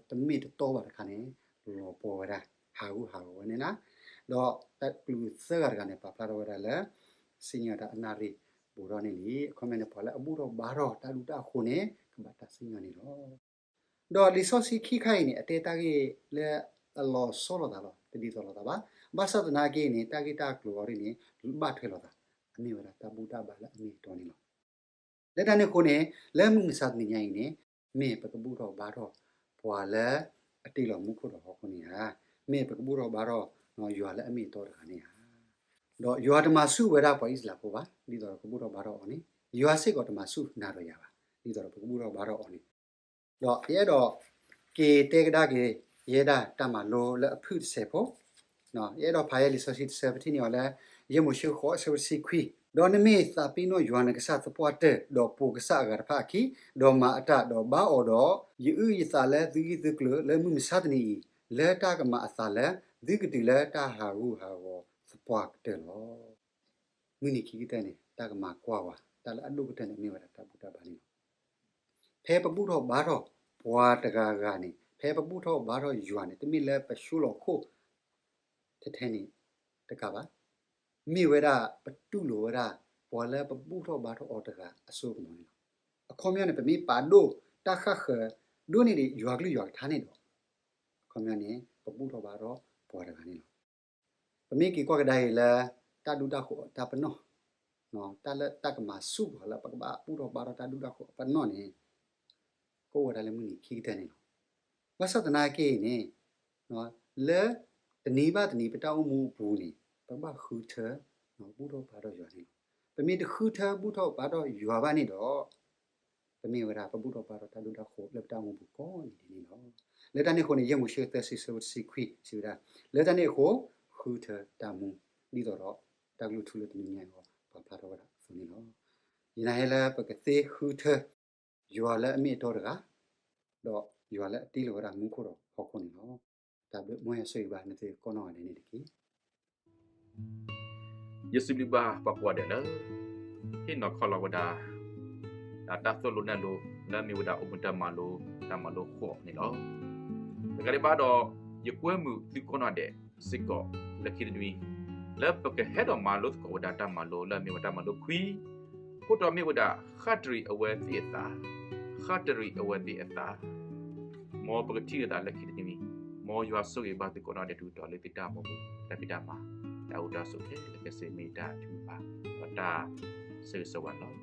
တမ့ၢ်တတီဘၣ်တခါန့ၣ် လီၤပှီၢ်ဝဲဒၣ် ဟးဂူာ်ဟးဂီၤဝဲန့ၣ်လီၤ. ဒီးကလူးသၢဂၤတဂၤန့ၣ် ပာ်ဖျါထီၣ်ဝဲဒၣ်လၢ စံၣ်ညီၣ်တၢ်အနၣ်ရံၣ်ဘူးထီၣ်န့ၣ်လံ. အခီပညီန့ၣ် ပှၤလၢအဘူၣ်ထီၣ်ဘါထီၣ်တၢ်ဒူတၢ်ဃိးန့ၣ် ကဘၣ်တၢ်စံၣ်ညီၣ်န့ၣ်လီၤ. ဒီးလံာ်စီဆှံခံခါအံၤန့ၣ် အတဲတၢ်ဂ့ၢ်လၢအလီၤဆီလိာ်သးလီၤ, တဒ်သိးလိာ်သးဘၣ်. ဘၣ်ဆၣ်သနာ်က့န့ၣ် တၢ်ဂ့ၢ်တၢ်ကျိၤအံၤန့ၣ် ဘၣ်ထွဲလိာ်သး, အမ့ၢ်ဝဲဒၣ်တၢ်ဘူၣ်တၢ်ဘါလၢအမ့ၢ်အတီန့ၣ်လီၤ. လၢတၢ်န့ၣ်အဃိန့ၣ် လၢမုၢ်မဆါတနံၤညါအံၤန့ၣ် မ့ၢ်ပကဘူၣ်ထီၣ်ဘါထီၣ် ပှၤလၢအတ့လီၤမူခိၣ်ဒီးဟီၣ်ခိၣ်န့ၣ်ဧါ, မ့ၢ်ပကဘူၣ်ထီၣ်ဘါထီၣ် ယွၤလၢအမ့ၢ်အတီတဂၤန့ၣ်ဧါ. ဒီးယွၤတမၤဆူၣ်ဝဲဒၣ်ပှၤအံၣ်စရ့လးဖိဘၣ်, ဒ်သိးဒီးကဘူၣ်ထီၣ်ဘါထီၣ်အီၤန့ၣ်, ယွၤစ့ၢ်ကီးတမၤဆူၣ်နၤဒီးယၤဘၣ်, ဒ်သိးဒီးပကဘူၣ်ထီၣ်ဘါထီၣ်အီၤန့ၣ်. ဒီးယအဲၣ်ဒိးက့ၤတဲကဒါက့ၤ ယဲဒၣ်တၢ်မၤလိလၢအဖုၣ်တစဲးဖိ, ယအဲၣ်ဒိးဖးယဲလံာ်စီဆှံတဆၢ ပထံၣ်န့ၢ်အီၤလၢ ယဲၢ်မိၤၡ့ဃိးအဆၢဖိတဆံခွံ, ဒီးနမ့ၢ်သးပ့ၤနီၣ်ယွၤနကစၢ်သပှၢ်တၢၢ် ဒီးပိာ်ကစၢ်အဂၤတဖၣ်အခံ, ဒီးမၤအတၢ်ဒီးဘါအီၤဒီး, ယအုၣ်ယသးလၢသုဂံၢ်သုကျိၤလၢမုၢ်မဆါတနံၤအံၤ, လၢတၢ်ကမၤအသးလၢ သုကတုၤလၢတၢ်ဟးဂူာ်ဟးဂီၤသပှၢ်ကတၢၢ်လီၤ. မုၢ်နံၤခံကတၢၢ်န့ၣ် တၢ်ကမၤကွၢ်ဝဲ တၢ်လၢအဒိၣ်ကတၢၢ်န့ၣ် မ့ၢ်ဝဲဒၣ်တၢ်ဘူၣ်တၢ်ဘါန့ၣ်လီၤ. ဖဲပဘူၣ်ထီၣ်ဘါထီၣ်ပှၤတဂၤဂၤန့ၣ်, ဖဲပဘူၣ်ထီၣ်ဘါထီၣ်ယွၤန့ၣ် တမ့ၢ်လၢပဆိလီၤခိၣ် ထဲထဲန့ၣ်တကးဘၣ်, မ့ၢ်ဝဲဒၣ်ပတူၢ်လိာ်ဝဲဒၣ် ပှၤလၢပဘူၣ်ထီၣ်ဘါထီၣ်အီၤတဂၤအစိကမီၤန့ၣ်လီၤ. အခီပညီန့ၣ် ပမ့ၢ်ပာ်ဒိၣ်တၢ်ဃၣ်ဃၢၤဒိၣ်န့ၢ်ဒံးယွၤကလုၢ်ယွၤကထါန့ၣ်ဒီး, အခီပညီန့ၣ် ပဘူၣ်ထီၣ်ဘါထီၣ်ပှၤတဂၤန့ၣ်လီၤ. ပမ့ၢ်က့ၤကွၢ်ကဒါအံၤလၢ တၢ်ဒူတၢ်ဃိးအတၢ်ပနီၣ်, တၢ်လၢတၢ်ကမၤဆူၣ်ပှၤလၢပကဘၣ်ဘူၣ်ထီၣ်ဘါထီၣ်တၢ်ဒူတၢ်ဃိးအပနီၣ်န့ၣ် ကအိၣ်ဝဲဒၣ်လၢမုၢ်နံၤခံကတၢၢ်န့ၣ်လီၤ. ဘၣ်ဆၣ်သနာ်က့န့ၣ်, လၢတနံၤဘၣ်တနံၤပတၢ်အိၣ်မူအပူၤန့ၣ် ပကဘၣ်ဃုထၢ ဘူၣ်ထီၣ်ဘါထီၣ်ယွၤန့ၣ်လီၤ. ပမ့ၢ်တဃုထၢဘူၣ်ထီၣ်ဘါထီၣ်ယွၤဘၣ်န့ၣ်ဒီး, ပမ့ၢ်ဝဲဒၣ်ပဘူၣ်ထီၣ်ဘါထီၣ်တၢ်ဒူတၢ်ဃိးလၢပတၢ်အိၣ်မူပူၤကိးနံၤဒဲးန့ၣ်လီၤ. လၢတၢ်န့ၣ်အဃိန့ၣ် ယဲၢ်မိၤၡ့သၢဆံဆၢဖိတဆံခွံစံးဝဲဒၣ်, လၢတၢ်န့ၣ်အဃိ ဃုထၢတၢ်မူ ဒ်သိးဒီး တၢ်ကလုၢ်ထူလၢတနံၤညါအံၤအဂီၢ် ပှၤဖျါထီၣ်ဝဲဒၣ်အသိးန့ၣ်လီၤ. ယနာ်ဟဲလၢပကသ့ဃုထၢ ယွၤလၢအမ့ၢ်အတီတဂၤ, ဒီးယွၤလၢအတ့လီၤဝဲဒၣ်မူခိၣ်ဒီးဟီၣ်ခိၣ်န့ၣ်လီၤ. တၢ်ဘျုးမ်ယွၤဆိၣ်ဂ့ၤဘၣ်နသုကိးနီၢ်ဂၤဒဲးန့ၣ်တက့ၢ်. ယစံးဘျုးဘၣ်ပှၤကိးဂၤဒဲးလၢ ဟ့ၣ်နီၤခီလီၤဝဲဒၣ် တၢ်သိၣ်လိနဲၣ်လိ လၢအမ့ၢ်ဝဲဒၣ်အိၣ်မူတၢ်မၤလိ တၢ်မၤလိဃိးန့ၣ်လီၤ. တကးဒံးဘၣ်ဒီး ယကွဲမုာ်သုကိးနီၢ်ဂၤဒဲးစ့ၢ်ကီးလၢခံတနွံ လၢပကဟဲဒီးမၤလိသကိးဝဲဒၣ်တၢ်မၤလိလၢအမ့ၢ်ဝဲတၢ်မၤလိခွံ, အခိၣ်တီမ့ၢ်ဝဲဒၣ် ဃၣ်တရံးအဝဲသ့ၣ်အသး, ဃၣ်တရံးအဝဲသ့ၣ်အသး မ်ပကထံၣ်လိာ်သးလၢခံတနွံ, မ်ယွၤဆိၣ်ဂ့ၤဘၣ်သုကိးနီၢ်ဂၤဒဲးတုၤတီၤလၢသုတၢ်အိၣ်မူပူၤ တၢ်ဖံးတၢ်မၤ တၢ်အိၣ်တၢ်ဆိးခဲလၢာ်ခဲဆ့မ့ၢ်တၢ်ထုကဖၣ် ဒီးတၢ်ဆၢဂ့ၤဆၢဝါန့ၣ်လီၤ.